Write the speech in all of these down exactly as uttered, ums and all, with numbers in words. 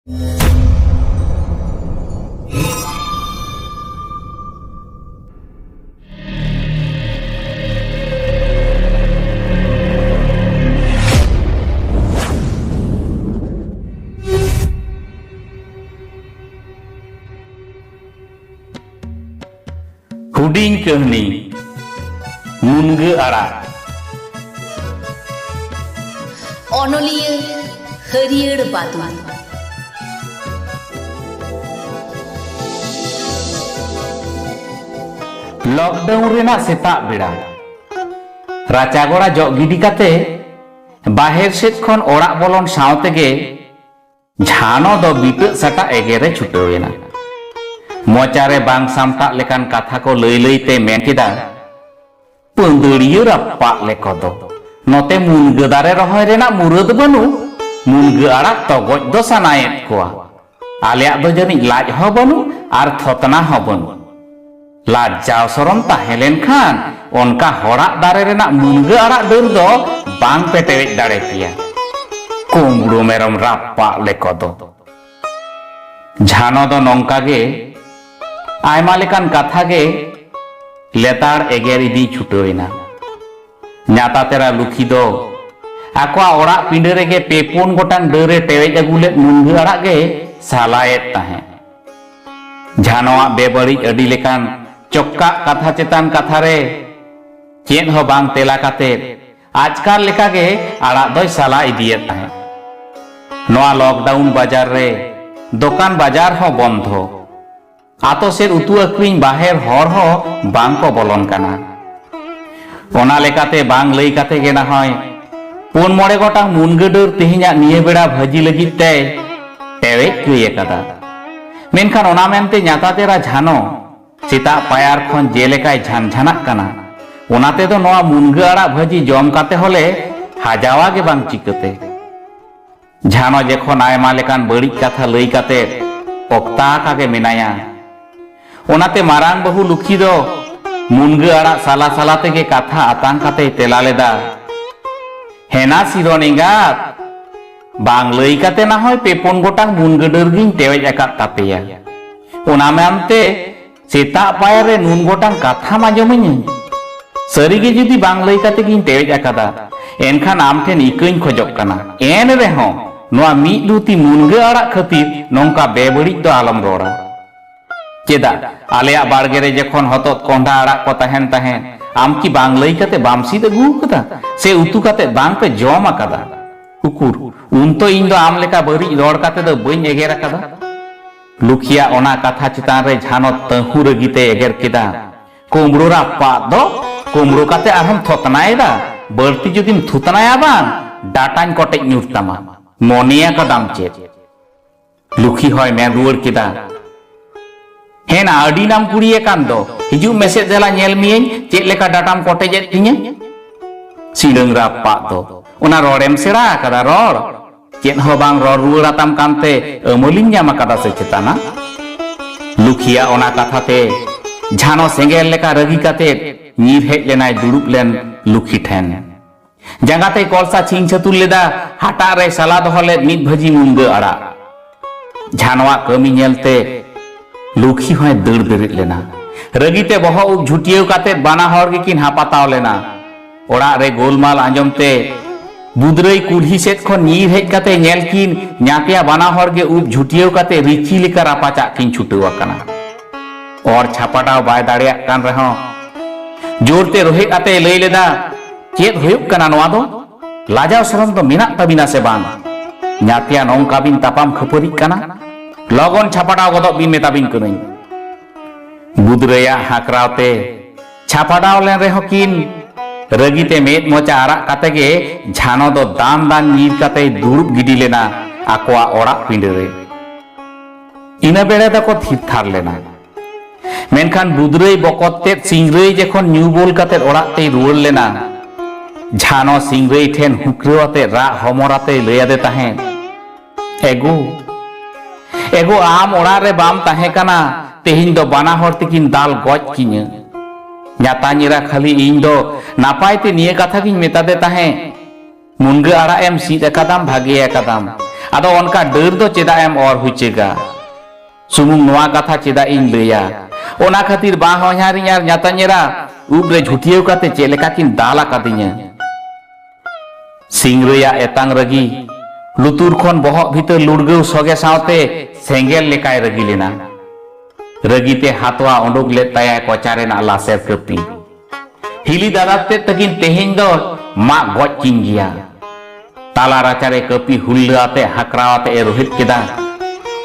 ᱦᱩᱰᱤᱧ ᱠᱟᱹᱦᱱᱤ, ᱢᱩᱱᱜᱟᱹ ᱟᱲᱟᱜ᱾ ᱚᱱᱚᱞᱤᱭᱟᱹ ᱦᱟᱹᱨᱭᱟᱹᱲ ᱵᱟᱫᱩ᱾ ᱞᱚᱠᱰᱟᱣᱩᱱ ᱨᱮᱱᱟᱜ ᱥᱮᱛᱟᱜ ᱵᱮᱲᱟ ᱨᱟᱪᱟ ᱜᱚᱲᱟ ᱡᱚᱜ ᱜᱤᱰᱤ ᱠᱟᱛᱮ ᱵᱟᱦᱮᱨ ᱥᱮᱫ ᱠᱷᱚᱱ ᱚᱲᱟᱜ ᱵᱚᱞᱚᱱ ᱥᱟᱶ ᱛᱮᱜᱮ ᱡᱷᱟᱱᱚ ᱫᱚ ᱵᱤᱴᱟᱹᱜ ᱥᱟᱴᱟᱜ ᱮᱜᱮᱨ ᱮ ᱪᱷᱩᱴᱟᱹᱣ ᱮᱱᱟ᱾ ᱢᱚᱪᱟ ᱨᱮ ᱵᱟᱝ ᱥᱟᱢᱴᱟᱜ ᱞᱮᱠᱟᱱ ᱠᱟᱛᱷᱟ ᱠᱚ ᱞᱟᱹᱭ ᱞᱟᱹᱭ ᱛᱮ ᱢᱮᱱ ᱠᱮᱫᱟ, "ᱯᱟᱹᱸᱫᱟᱹᱲᱤᱭᱟᱹ ᱨᱟᱯᱟᱜ ᱞᱮᱠᱚ ᱫᱚ᱾ ᱱᱚᱛᱮ ᱢᱩᱱᱜᱟᱹ ᱫᱟᱨᱮ ᱨᱚᱦᱚᱭ ᱨᱮᱱᱟᱜ ᱢᱩᱨᱟᱹᱫ ᱵᱟᱹᱱᱩᱜ, ᱢᱩᱱᱜᱟᱹ ᱟᱲᱟᱜ ᱛᱚᱜᱚᱡ ᱫᱚ ᱥᱟᱱᱟᱭᱮᱫ ᱠᱚᱣᱟ᱾ ᱟᱞᱮᱭᱟᱜ ᱫᱚ ᱡᱟᱹᱱᱤᱡ ᱞᱟᱡ ᱦᱚᱸ ᱵᱟᱹᱱᱩᱜ ᱟᱨ ᱛᱷᱚᱛᱱᱟ ᱦᱚᱸ ᱵᱟᱹᱱᱩᱜ᱾ ᱞᱟᱡᱟᱣ ᱥᱚᱨᱚᱢ ᱛᱟᱦᱮᱸ ᱞᱮᱱᱠᱷᱟᱱ ᱚᱱᱠᱟ ᱦᱚᱲᱟᱜ ᱫᱟᱨᱮ ᱨᱮᱱᱟᱜ ᱢᱩᱱᱜᱟᱹ ᱟᱲᱟᱜ ᱰᱟᱹᱨ ᱫᱚ ᱵᱟᱝ ᱯᱮ ᱴᱮᱣᱮᱡ ᱫᱟᱲᱮ ᱠᱮᱭᱟ᱾ ᱠᱩᱢᱵᱽᱲᱩ ᱢᱮᱨᱚᱢ ᱨᱟᱯᱟᱜ ᱞᱮᱠᱚ ᱫᱚ᱾" ᱡᱷᱟᱱᱚ ᱫᱚ ᱱᱚᱝᱠᱟ ᱜᱮ ᱟᱭᱢᱟ ᱞᱮᱠᱟᱱ ᱠᱟᱛᱷᱟ ᱜᱮ ᱞᱮᱛᱟᱲ ᱮᱜᱮᱨ ᱤᱫᱤ ᱪᱷᱩᱴᱟᱹᱣ ᱮᱱᱟ᱾ ᱧᱟᱛᱟ ᱛᱮᱨᱟ ᱞᱩᱠᱷᱤ ᱫᱚ ᱟᱠᱚᱣᱟᱜ ᱚᱲᱟᱜ ᱯᱤᱸᱰᱟᱹ ᱨᱮᱜᱮ ᱯᱮ ᱯᱩᱱ ᱜᱚᱴᱟᱝ ᱰᱟᱹᱨ ᱮ ᱴᱮᱣᱮᱡ ᱟᱹᱜᱩ ᱞᱮᱫ ᱢᱩᱱᱜᱟᱹ ᱟᱲᱟᱜ ᱜᱮ ᱥᱟᱞᱟᱭᱮᱫ ᱛᱟᱦᱮᱸᱫ᱾ ᱡᱷᱟᱱᱚᱣᱟᱜ ᱵᱮᱵᱟᱹᱲᱤᱡ ᱟᱹᱰᱤ ᱞᱮᱠᱟᱱ ᱪᱚᱠᱠᱟᱜ ᱠᱟᱛᱷᱟ ᱪᱮᱛᱟᱱ ᱠᱟᱛᱷᱟ ᱨᱮ ᱪᱮᱫ ᱦᱚᱸ ᱵᱟᱝ ᱛᱮᱞᱟ ᱠᱟᱛᱮ ᱟᱡᱠᱟᱨ ᱞᱮᱠᱟᱜᱮ ᱟᱲᱟᱜ ᱫᱚᱭ ᱥᱟᱞᱟ ᱤᱫᱤᱭᱮᱫ ᱛᱟᱦᱮᱸᱫ᱾ ᱱᱚᱣᱟ ᱞᱚᱠᱰᱟᱣᱩᱱ ᱵᱟᱡᱟᱨ ᱨᱮ ᱫᱚᱠᱟᱱ ᱵᱟᱡᱟᱨ ᱦᱚᱸ ᱵᱚᱱᱫᱷᱚ᱾ ᱟᱛᱳ ᱥᱮᱫ ᱩᱛᱩ ᱟᱹᱠᱷᱨᱤᱧ ᱵᱟᱦᱮᱨ ᱦᱚᱲ ᱦᱚᱸ ᱵᱟᱝ ᱠᱚ ᱵᱚᱞᱚᱱ ᱠᱟᱱᱟ᱾ ᱚᱱᱟ ᱞᱮᱠᱟᱛᱮ ᱵᱟᱝ ᱞᱟᱹᱭ ᱠᱟᱛᱮ ᱜᱮ ᱱᱟᱦᱚᱭ ᱯᱩᱱ ᱢᱚᱬᱮ ᱜᱚᱴᱟᱝ ᱢᱩᱱᱜᱟᱹ ᱰᱟᱹᱨ ᱛᱮᱦᱮᱧᱟᱜ ᱱᱤᱭᱟᱹ ᱵᱮᱲᱟ ᱵᱷᱟᱹᱡᱤ ᱞᱟᱹᱜᱤᱫ ᱛᱮᱭ ᱯᱮᱨᱮᱡ ᱠᱟᱹᱭ ᱟᱠᱟᱫᱟ᱾ ᱢᱮᱱᱠᱷᱟᱱ ᱚᱱᱟ ᱢᱮᱱᱛᱮ ᱧᱟᱛᱟ ᱛᱮᱨᱟ ᱡᱷᱟᱱᱚ ᱥᱮᱛᱟᱜ ᱯᱟᱭᱟᱨ ᱠᱷᱚᱱ ᱡᱮᱞᱮᱠᱟᱭ ᱡᱷᱟᱱᱡᱷᱟᱱᱟᱜ ᱠᱟᱱᱟ, ᱚᱱᱟ ᱛᱮᱫᱚ ᱱᱚᱣᱟ ᱢᱩᱱᱜᱟᱹ ᱟᱲᱟᱜ ᱵᱷᱟᱹᱡᱤ ᱡᱚᱢ ᱠᱟᱛᱮ ᱦᱚᱞᱮ ᱦᱟᱡᱟᱣᱟ ᱜᱮ ᱵᱟᱝ ᱪᱤᱠᱟᱹᱛᱮ᱾ ᱡᱷᱟᱱᱚ ᱡᱮᱠᱷᱚᱱ ᱟᱭᱢᱟ ᱞᱮᱠᱟᱱ ᱵᱟᱹᱲᱤᱡ ᱠᱟᱛᱷᱟ ᱞᱟᱹᱭ ᱠᱟᱛᱮ ᱚᱠᱛᱟ ᱟᱠᱟ ᱜᱮ ᱢᱮᱱᱟᱭᱟ, ᱚᱱᱟᱛᱮ ᱢᱟᱨᱟᱝ ᱵᱟᱹᱦᱩ ᱞᱩᱠᱷᱤ ᱫᱚ ᱢᱩᱱᱜᱟᱹ ᱟᱲᱟᱜ ᱥᱟᱞᱟ ᱥᱟᱞᱟ ᱛᱮᱜᱮ ᱠᱟᱛᱷᱟ ᱟᱛᱟᱝ ᱠᱟᱛᱮᱭ ᱛᱮᱞᱟ ᱞᱮᱫᱟ, "ᱦᱮᱱᱟ ᱥᱤᱨᱚᱱ ᱮᱸᱜᱟᱛ, ᱵᱟᱝ ᱞᱟᱹᱭ ᱠᱟᱛᱮ ᱱᱟ ᱦᱚᱭ ᱯᱮ ᱯᱩᱱ ᱜᱚᱴᱟᱝ ᱢᱩᱱᱜᱟᱹ ᱰᱟᱹᱨ ᱜᱤᱧ ᱴᱮᱣᱮᱡ ᱟᱠᱟᱫ ᱛᱟᱯᱮᱭᱟ᱾ ᱚᱱᱟ ᱢᱮᱱᱛᱮ ᱥᱮᱛᱟᱜ ᱯᱟᱭᱟᱨ ᱨᱮ ᱱᱩᱱ ᱜᱚᱴᱟᱝ ᱠᱟᱛᱷᱟᱢ ᱟᱸᱡᱚᱢᱟᱹᱧᱟᱹ? ᱥᱟᱹᱨᱤᱜᱮ ᱡᱩᱫᱤ ᱵᱟᱝ ᱞᱟᱹᱭ ᱠᱟᱛᱮ ᱜᱤᱧ ᱴᱮᱣᱮᱡ ᱟᱠᱟᱫᱟ, ᱮᱱᱠᱷᱟᱱ ᱟᱢ ᱴᱷᱮᱱ ᱤᱠᱟᱹᱧ ᱠᱷᱚᱡᱚᱜ ᱠᱟᱱᱟ᱾ ᱮᱱ ᱨᱮᱦᱚᱸ ᱱᱚᱣᱟ ᱢᱤᱫ ᱫᱷᱩᱛᱤ ᱢᱩᱱᱜᱟᱹ ᱟᱲᱟᱜ ᱠᱷᱟᱹᱛᱤᱨ ᱱᱚᱝᱠᱟ ᱵᱮᱵᱟᱹᱲᱤᱡ ᱫᱚ ᱟᱞᱚᱢ ᱨᱚᱲᱟ᱾ ᱪᱮᱫᱟᱜ, ᱟᱞᱮᱭᱟᱜ ᱵᱟᱲᱜᱮ ᱨᱮ ᱡᱚᱠᱷᱚᱱ ᱦᱚᱛᱚᱫ ᱠᱚᱸᱰᱷᱟ ᱟᱲᱟᱜ ᱠᱚ ᱛᱟᱦᱮᱱ ᱛᱟᱦᱮᱸᱫ, ᱟᱢ ᱠᱤ ᱵᱟᱝ ᱞᱟᱹᱭ ᱠᱟᱛᱮ ᱵᱟᱢ ᱥᱤᱫ ᱟᱹᱜᱩ ᱟᱠᱟᱫᱟ? ᱥᱮ ᱩᱛᱩ ᱠᱟᱛᱮ ᱵᱟᱝ ᱯᱮ ᱡᱚᱢ ᱟᱠᱟᱫᱟ? ᱩᱠᱩᱨ, ᱩᱱ ᱛᱚ ᱤᱧ ᱫᱚ ᱟᱢ ᱞᱮᱠᱟ ᱵᱟᱹᱲᱤᱡ ᱨᱚᱲ ᱠᱟᱛᱮ ᱫᱚ ᱵᱟᱹᱧ ᱮᱜᱮᱨ ᱟᱠᱟᱫᱟ᱾ ᱞᱩᱠᱷᱤᱭᱟᱜ ᱚᱱᱟ ᱠᱟᱛᱷᱟ ᱪᱮᱛᱟᱱ ᱨᱮ ᱡᱷᱟᱱᱚ ᱛᱟᱹᱦᱩ ᱨᱟᱹᱜᱤ ᱛᱮᱭ ᱮᱜᱮᱨ ᱠᱮᱫᱟ, "ᱠᱩᱢᱵᱽᱲᱩ ᱨᱟᱯᱟᱜ ᱫᱚ, ᱠᱩᱢᱵᱽᱲᱩ ᱠᱟᱛᱮ ᱟᱨᱦᱚᱸᱢ ᱛᱷᱚᱛᱱᱟᱭᱮᱫᱟ? ᱵᱟᱹᱲᱛᱤ ᱡᱩᱫᱤᱢ ᱛᱷᱩᱛᱱᱟᱭᱟ ᱵᱟᱝ, ᱰᱟᱴᱟᱧ ᱠᱚᱴᱮᱡ ᱧᱩᱨ ᱛᱟᱢᱟ᱾ ᱢᱚᱱᱮ ᱟᱠᱟᱫᱟᱢ ᱪᱮᱫ?" ᱞᱩᱠᱷᱤ ᱦᱚᱸᱭ ᱢᱮᱱ ᱨᱩᱣᱟᱹᱲ ᱠᱮᱫᱟ, "ᱦᱮᱸ ᱱᱟ, ᱟᱹᱰᱤ ᱱᱟᱢ ᱠᱩᱲᱤ ᱟᱠᱟᱱ ᱫᱚ, ᱦᱤᱡᱩᱜ ᱢᱮᱥᱮ ᱫᱮᱞᱟ ᱧᱮᱞ ᱢᱮᱭᱟᱹᱧ ᱪᱮᱫ ᱞᱮᱠᱟ ᱰᱟᱴᱟᱢ ᱠᱚᱴᱮᱡᱮᱫ ᱛᱤᱧᱟᱹ?" ᱥᱤᱲᱟᱹᱝ ᱨᱟᱯᱟᱜ ᱫᱚ, ᱚᱱᱟ ᱨᱚᱲᱮᱢ ᱥᱮᱬᱟ ᱟᱠᱟᱫᱟ ᱨᱚᱲ? ᱪᱮᱫ ᱦᱚᱸ ᱵᱟᱝ ᱨᱚᱲ ᱨᱩᱣᱟᱹᱲ ᱟᱛᱟᱢ ᱠᱟᱱᱛᱮ ᱟᱹᱢᱟᱹᱞᱤᱧ ᱧᱟᱢ ᱟᱠᱟᱫᱟ ᱥᱮ ᱪᱮᱛᱟᱱᱟ? ᱞᱩᱠᱷᱤᱭᱟᱜ ᱚᱱᱟ ᱠᱟᱛᱷᱟ ᱛᱮ ᱡᱷᱟᱱᱚ ᱥᱮᱸᱜᱮᱞ ᱞᱮᱠᱟ ᱨᱟᱹᱜᱤ ᱠᱟᱛᱮ ᱧᱤᱨ ᱦᱮᱡ ᱞᱮᱱᱟᱭ ᱫᱩᱲᱩᱵ ᱞᱮᱱ ᱞᱩᱠᱷᱤ ᱴᱷᱮᱱ᱾ ᱡᱟᱸᱜᱟ ᱛᱮ ᱠᱚᱞᱥᱟ ᱪᱷᱤᱝ ᱪᱷᱟᱹᱛᱩᱨ ᱞᱮᱫᱟ, ᱦᱟᱴᱟᱜ ᱨᱮᱭ ᱥᱟᱞᱟ ᱫᱚᱦᱚ ᱞᱮᱫ ᱢᱤᱫ ᱵᱷᱟᱹᱡᱤ ᱢᱩᱱᱜᱟᱹ ᱟᱲᱟᱜ᱾ ᱡᱷᱟᱱᱚᱣᱟᱜ ᱠᱟᱹᱢᱤ ᱧᱮᱞᱛᱮ ᱞᱩᱠᱷᱤ ᱦᱚᱸᱭ ᱫᱟᱹᱲ ᱵᱮᱨᱮᱫ ᱞᱮᱱᱟ᱾ ᱨᱟᱹᱜᱤ ᱛᱮ ᱵᱚᱦᱚᱜ ᱩᱵ ᱡᱷᱩᱴᱭᱟᱹᱣ ᱠᱟᱛᱮ ᱵᱟᱱᱟ ᱦᱚᱲ ᱜᱮᱠᱤᱱ ᱦᱟᱯᱟᱛᱟᱣ ᱞᱮᱱᱟ᱾ ᱚᱲᱟᱜ ᱨᱮ ᱜᱳᱞᱢᱟᱞ ᱟᱸᱡᱚᱢ ᱛᱮ ᱵᱩᱫᱽᱨᱟᱹᱭ ᱠᱩᱞᱦᱤ ᱥᱮᱫ ᱠᱷᱚᱱ ᱧᱤᱨ ᱦᱮᱡ ᱠᱟᱛᱮ ᱧᱮᱞ ᱠᱤᱱ ᱧᱟᱛᱭᱟ ᱵᱟᱱᱟ ᱦᱚᱲ ᱜᱮ ᱩᱵ ᱡᱷᱩᱴᱭᱟᱹᱣ ᱠᱟᱛᱮ ᱨᱤᱪᱤ ᱞᱮᱠᱟ ᱨᱟᱯᱟᱪᱟᱜ ᱠᱤᱱ ᱪᱷᱩᱴᱟᱹᱣ ᱟᱠᱟᱱᱟ᱾ ᱚᱨ ᱪᱷᱟᱯᱟᱰᱟᱣ ᱵᱟᱭ ᱫᱟᱲᱮᱭᱟᱜ ᱠᱟᱱ ᱨᱮᱦᱚᱸ ᱡᱳᱨ ᱛᱮ ᱨᱚᱦᱮᱫ ᱟᱛᱮᱭ ᱞᱟᱹᱭ ᱞᱮᱫᱟ, "ᱪᱮᱫ ᱦᱩᱭᱩᱜ ᱠᱟᱱᱟ ᱱᱚᱣᱟ ᱫᱚ? ᱞᱟᱡᱟᱣ ᱥᱚᱨᱚᱢ ᱫᱚ ᱢᱮᱱᱟᱜ ᱛᱟᱵᱤᱱᱟ ᱥᱮ ᱵᱟᱝ? ᱧᱟᱛᱭᱟ ᱱᱚᱝᱠᱟ ᱵᱤᱱ ᱛᱟᱯᱟᱢ ᱠᱷᱟᱹᱯᱟᱹᱨᱤᱜ ᱠᱟᱱᱟ? ᱞᱚᱜᱚᱱ ᱪᱷᱟᱯᱟᱰᱟᱣ ᱜᱚᱫᱚᱜ ᱵᱤᱱ ᱢᱮᱛᱟ ᱵᱤᱱ ᱠᱟᱹᱱᱟᱹᱧ᱾" ᱵᱩᱫᱽᱨᱟᱹᱭᱟᱜ ᱦᱟᱸᱠᱨᱟᱣ ᱛᱮ ᱪᱷᱟᱯᱟᱰᱟᱣ ᱞᱮᱱ ᱨᱮᱦᱚᱸ ᱠᱤᱱ ᱨᱟᱹᱜᱤ ᱛᱮ ᱢᱮᱫ ᱢᱚᱪᱟ ᱟᱨᱟᱜ ᱠᱟᱛᱮ ᱜᱮ ᱡᱷᱟᱱᱚ ᱫᱚ ᱫᱟᱱ ᱫᱟᱱ ᱧᱤᱨ ᱠᱟᱛᱮᱭ ᱫᱩᱲᱩᱵ ᱜᱤᱰᱤ ᱞᱮᱱᱟ ᱟᱠᱚᱣᱟᱜ ᱚᱲᱟᱜ ᱯᱤᱸᱰᱟᱹ ᱨᱮ᱾ ᱤᱱᱟᱹ ᱵᱮᱲᱟ ᱫᱚᱠᱚ ᱛᱷᱤᱨ ᱛᱷᱟᱨ ᱞᱮᱱᱟ᱾ ᱢᱮᱱᱠᱷᱟᱱ ᱵᱩᱫᱽᱨᱟᱹᱭ ᱵᱚᱠᱚᱛ ᱛᱮᱫ ᱥᱤᱝᱨᱟᱹᱭ ᱡᱚᱠᱷᱚᱱ ᱧᱩ ᱵᱳᱞ ᱠᱟᱛᱮ ᱚᱲᱟᱜ ᱛᱮᱭ ᱨᱩᱣᱟᱹᱲ ᱞᱮᱱᱟ, ᱡᱷᱟᱱᱚ ᱥᱤᱝᱨᱟᱹᱭ ᱴᱷᱮᱱ ᱦᱩᱠᱨᱟᱹᱣ ᱟᱛᱮ ᱨᱟᱜ ᱦᱚᱢᱚᱨ ᱟᱛᱮᱭ ᱞᱟᱹᱭ ᱟᱫᱮ ᱛᱟᱦᱮᱸᱫ, "ᱮᱜᱳ, ᱮᱜᱳ, ᱟᱢ ᱚᱲᱟᱜ ᱨᱮ ᱵᱟᱢ ᱛᱟᱦᱮᱸ ᱠᱟᱱᱟ, ᱛᱮᱦᱮᱧ ᱫᱚ ᱵᱟᱱᱟ ᱦᱚᱲ ᱛᱮᱠᱤᱱ ᱫᱟᱞ ᱜᱚᱡ ᱠᱤᱧᱟᱹ᱾ ᱧᱟᱛᱟᱧ ᱮᱨᱟ ᱠᱷᱟᱹᱞᱤ ᱤᱧ ᱫᱚ ᱱᱟᱯᱟᱭ ᱛᱮ ᱱᱤᱭᱟᱹ ᱠᱟᱛᱷᱟ ᱜᱤᱧ ᱢᱮᱛᱟᱫᱮ ᱛᱟᱦᱮᱸᱫ, ᱢᱩᱱᱜᱟᱹ ᱟᱲᱟᱜ ᱮᱢ ᱥᱤᱫ ᱟᱠᱟᱫᱟᱢ, ᱵᱷᱟᱜᱮ ᱟᱠᱟᱫᱟᱢ, ᱟᱫᱚ ᱚᱱᱠᱟ ᱰᱟᱹᱨ ᱫᱚ ᱪᱮᱫᱟᱜ ᱮᱢ ᱚᱨ ᱦᱩᱪᱟᱹᱜᱟ? ᱥᱩᱢᱩᱝ ᱱᱚᱣᱟ ᱠᱟᱛᱷᱟ ᱪᱮᱫᱟᱜ ᱤᱧ ᱞᱟᱹᱭᱟ? ᱚᱱᱟ ᱠᱷᱟᱹᱛᱤᱨ ᱵᱟᱸ ᱦᱚᱧᱦᱟᱨᱤᱧ ᱟᱨ ᱧᱟᱛᱟᱧ ᱮᱨᱟ ᱩᱵ ᱨᱮ ᱡᱷᱩᱴᱭᱟᱹᱣ ᱠᱟᱛᱮ ᱪᱮᱫ ᱞᱮᱠᱟ ᱠᱤᱱ ᱫᱟᱞ ᱟᱠᱟᱫᱤᱧᱟ᱾ ᱥᱤᱝᱨᱟᱹᱭᱟᱜ ᱮᱛᱟᱝ ᱨᱟᱹᱜᱤ ᱞᱩᱛᱩᱨ ᱠᱷᱚᱱ ᱵᱚᱦᱚᱜ ᱵᱷᱤᱛᱟᱹᱨ ᱞᱩᱲᱜᱟᱹᱣ ᱥᱚᱜᱮ ᱥᱟᱶᱛᱮ ᱥᱮᱸᱜᱮᱞ ᱞᱮᱠᱟᱭ ᱨᱟᱹᱜᱤ ᱞᱮᱱᱟ᱾ ᱨᱟᱹᱜᱤ ᱛᱮ ᱦᱟᱛᱣᱟ ᱩᱰᱩᱠ ᱞᱮᱫ ᱛᱟᱭᱟᱭ ᱠᱚᱪᱟ ᱨᱮᱱᱟᱜ ᱞᱟᱥᱮᱨ ᱠᱟᱹᱯᱤ᱾ ᱦᱤᱞᱤ ᱫᱟᱫᱟ ᱛᱮᱫ ᱛᱟᱹᱠᱤᱱ ᱛᱮᱦᱮᱧ ᱫᱚ ᱢᱟᱜ ᱜᱚᱡ ᱠᱤᱱ ᱜᱮᱭᱟ᱾ ᱛᱟᱞᱟ ᱨᱟᱪᱟᱨᱮ ᱠᱟᱹᱯᱤ ᱦᱩᱞᱞᱟᱹ ᱟᱛᱮ ᱦᱟᱠᱨᱟᱣ ᱟᱛᱮ ᱮ ᱨᱳᱦᱮᱫ ᱠᱮᱫᱟ,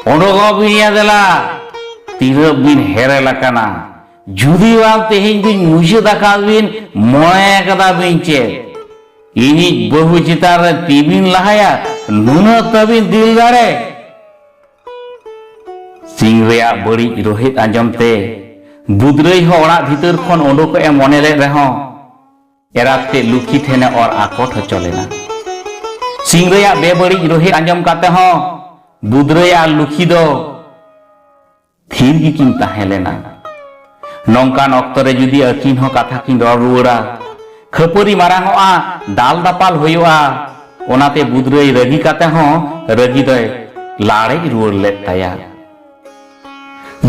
"ᱚᱰᱚᱠᱚᱜ ᱵᱤᱱ ᱭᱟ ᱫᱮᱞᱟ, ᱛᱤᱱᱟᱹᱜ ᱵᱤᱱ ᱦᱮᱨᱮᱞ ᱟᱠᱟᱱᱟ? ᱡᱩᱫᱤ ᱵᱟᱝ ᱛᱮᱦᱮᱧ ᱵᱤᱱ ᱢᱩᱪᱟᱹᱫ ᱟᱠᱟᱫ ᱵᱤᱱ ᱢᱚᱱᱮ ᱟᱠᱟᱫᱟ ᱵᱤᱱ ᱪᱮᱫ? ᱤᱧᱤᱡ ᱵᱟᱹᱦᱩ ᱪᱮᱛᱟᱱ ᱨᱮ ᱛᱤ ᱵᱤᱱ ᱞᱟᱦᱟᱭᱟ, ᱱᱩᱱᱟᱹᱜ ᱛᱟᱹᱵᱤᱱ ᱫᱤᱞ ᱫᱟᱲᱮ?" ᱥᱤᱝ ᱨᱮᱭᱟᱜ ᱵᱟᱹᱲᱤᱡ ᱨᱳᱦᱮᱫ ᱟᱸᱡᱚᱢ ᱛᱮ ᱵᱩᱫᱽᱨᱟᱹᱭ ᱦᱚᱸ ᱚᱲᱟᱜ ᱵᱷᱤᱛᱟᱹᱨ ᱠᱷᱚᱱ ᱩᱰᱩᱠᱚᱜ ᱮ ᱢᱚᱱᱮ ᱞᱮᱫ ᱨᱮᱦᱚᱸ, ᱮᱨᱟᱛ ᱛᱮᱫ ᱞᱩᱠᱷᱤ ᱴᱷᱮᱱᱮ ᱚᱨ ᱟᱠᱚᱴ ᱦᱚᱪᱚ ᱞᱮᱱᱟ᱾ ᱥᱤᱝᱨᱟᱹᱭᱟᱜ ᱵᱮᱵᱟᱹᱲᱤᱡ ᱨᱳᱦᱮᱫ ᱟᱸᱡᱚᱢ ᱠᱟᱛᱮ ᱦᱚᱸ ᱵᱩᱫᱽᱨᱟᱹᱭ ᱟᱨ ᱞᱩᱠᱷᱤ ᱫᱚ ᱛᱷᱤᱨ ᱜᱮᱠᱤᱱ ᱛᱟᱦᱮᱸ ᱞᱮᱱᱟ᱾ ᱱᱚᱝᱠᱟᱱ ᱚᱠᱛᱚ ᱨᱮ ᱡᱩᱫᱤ ᱟᱹᱠᱤᱱ ᱦᱚᱸ ᱠᱟᱛᱷᱟ ᱠᱤᱱ ᱨᱚᱲ ᱨᱩᱣᱟᱹᱲᱟ, ᱠᱷᱟᱹᱯᱟᱹᱨᱤ ᱢᱟᱨᱟᱝᱚᱜᱼᱟ, ᱫᱟᱞ ᱫᱟᱯᱟᱞ ᱦᱩᱭᱩᱜᱼᱟ᱾ ᱚᱱᱟᱛᱮ ᱵᱩᱫᱽᱨᱟᱹᱭ ᱨᱟᱹᱜᱤ ᱠᱟᱛᱮ ᱦᱚᱸ ᱨᱟᱹᱜᱤ ᱫᱚᱭ ᱞᱟᱲᱮᱡ ᱨᱩᱣᱟᱹᱲ ᱞᱮᱫ ᱛᱟᱭᱟ᱾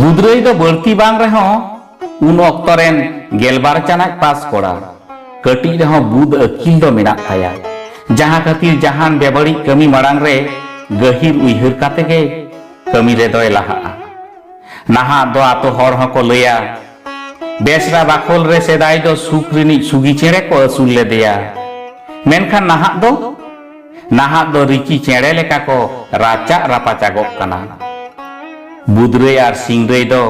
ᱵᱩᱫᱽᱨᱟᱹᱭ ᱫᱚ ᱵᱟᱹᱲᱛᱤ ᱵᱟᱝ ᱨᱮᱦᱚᱸ ᱩᱱ ᱚᱠᱛᱚ ᱨᱮᱱ ᱜᱮᱞᱵᱟᱨ ᱪᱟᱱᱟᱪ ᱯᱟᱥ ᱠᱚᱲᱟ᱾ ᱠᱟᱹᱴᱤᱡ ᱨᱮᱦᱚᱸ ᱵᱩᱫᱽ ᱟᱹᱠᱤᱞ ᱫᱚ ᱢᱮᱱᱟᱜ ᱛᱟᱭᱟ᱾ ᱡᱟᱦᱟᱸ ᱠᱷᱟᱹᱛᱤᱨ ᱡᱟᱦᱟᱱ ᱵᱮᱵᱟᱹᱲᱤᱡ ᱠᱟᱹᱢᱤ ᱢᱟᱲᱟᱝ ᱨᱮ ᱜᱟᱹᱦᱤᱨ ᱩᱭᱦᱟᱹᱨ ᱠᱟᱛᱮ ᱜᱮ ᱠᱟᱹᱢᱤ ᱨᱮᱫᱚᱭ ᱞᱟᱦᱟᱜᱼᱟ᱾ ᱱᱟᱦᱟᱜ ᱫᱚ ᱟᱛᱳ ᱦᱚᱲ ᱦᱚᱸᱠᱚ ᱞᱟᱹᱭᱟ, "ᱵᱮᱥᱨᱟ ᱵᱟᱠᱷᱳᱞ ᱨᱮ ᱥᱮᱫᱟᱭ ᱫᱚ ᱥᱩᱠ ᱨᱤᱱᱤᱡ ᱥᱩᱜᱤ ᱪᱮᱬᱮ ᱠᱚ ᱟᱹᱥᱩᱞ ᱞᱮᱫᱮᱭᱟ, ᱢᱮᱱᱠᱷᱟᱱ ᱱᱟᱦᱟᱜ ᱫᱚ, ᱱᱟᱦᱟᱜ ᱫᱚ ᱨᱤᱪᱤ ᱪᱮᱬᱮ ᱞᱮᱠᱟ ᱠᱚ ᱨᱟᱪᱟᱜ ᱨᱟᱯᱟᱪᱟᱜᱚᱜ ᱠᱟᱱᱟ᱾" ᱵᱩᱫᱽᱨᱟᱹᱭ ᱟᱨ ᱥᱤᱝᱨᱟᱹᱭ ᱫᱚ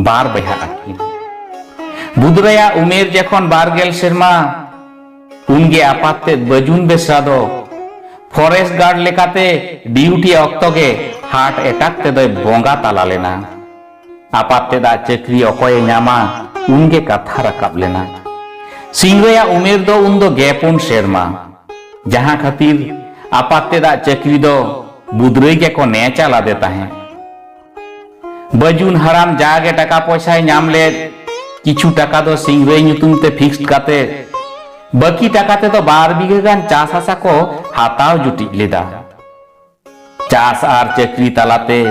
ᱵᱟᱨ ᱵᱚᱭᱦᱟ ᱟᱹᱠᱤᱱ᱾ ᱵᱩᱫᱽᱨᱟᱹᱭᱟᱜ ᱩᱢᱮᱨ ᱡᱚᱠᱷᱚᱱ ᱵᱟᱨ ᱜᱮᱞ ᱥᱮᱨᱢᱟ, ᱩᱱᱜᱮ ᱟᱯᱟᱛ ᱛᱮᱫ ᱵᱟᱹᱡᱩᱱ ᱵᱮᱥᱨᱟ ᱫᱚ ᱯᱷᱚᱨᱮᱥᱴ ᱜᱟᱨᱰ ᱞᱮᱠᱟᱛᱮ ᱰᱤᱭᱩᱴᱤ ᱚᱠᱛᱚ ᱜᱮ ᱦᱟᱨᱴ ᱮᱴᱟᱠ ᱛᱮᱫᱚᱭ ᱵᱚᱸᱜᱟ ᱛᱟᱞᱟ ᱞᱮᱱᱟ᱾ ᱟᱯᱟᱛ ᱛᱮᱫᱟᱜ ᱪᱟᱹᱠᱨᱤ ᱚᱠᱚᱭᱮ ᱧᱟᱢᱟ, ᱩᱱᱜᱮ ᱠᱟᱛᱷᱟ ᱨᱟᱠᱟᱵ ᱞᱮᱱᱟ᱾ ᱥᱤᱝᱨᱟᱹᱭᱟᱜ ᱩᱢᱮᱨ ᱫᱚ ᱩᱱᱫᱚ ᱜᱮ ᱯᱩᱱ ᱥᱮᱨᱢᱟ, ᱡᱟᱦᱟᱸ ᱠᱷᱟᱹᱛᱤᱨ ᱟᱯᱟᱛ ᱛᱮᱫᱟᱜ ᱪᱟᱹᱠᱨᱤ ᱫᱚ ᱵᱩᱫᱽᱨᱟᱹᱭ ᱜᱮᱠᱚ ᱱᱮᱪᱟᱞ ᱟᱫᱮ ᱛᱟᱦᱮᱸᱫ᱾ ᱵᱟᱹᱡᱩᱱ ᱦᱟᱲᱟᱢ ᱡᱟᱜᱮ ᱴᱟᱠᱟ ᱯᱚᱭᱥᱟᱭ ᱧᱟᱢ ᱞᱮᱫ, ᱠᱤᱪᱷᱩ ᱴᱟᱠᱟ ᱫᱚ ᱥᱤᱝᱨᱟᱹᱭ ᱧᱩᱛᱩᱢ ᱛᱮ ᱯᱷᱤᱠᱥᱰ ᱠᱟᱛᱮ ᱵᱟᱹᱠᱤ ᱴᱟᱠᱟ ᱛᱮᱫᱚ ᱵᱟᱨ ᱵᱤᱜᱷᱟᱹ ᱜᱟᱱ ᱪᱟᱥ ᱦᱟᱥᱟ ᱠᱚ ᱦᱟᱛᱟᱣ ᱡᱩᱴᱤᱡ ᱞᱮᱫᱟ᱾ ᱪᱟᱥ ᱟᱨ ᱪᱟᱹᱠᱨᱤ ᱛᱟᱞᱟᱛᱮ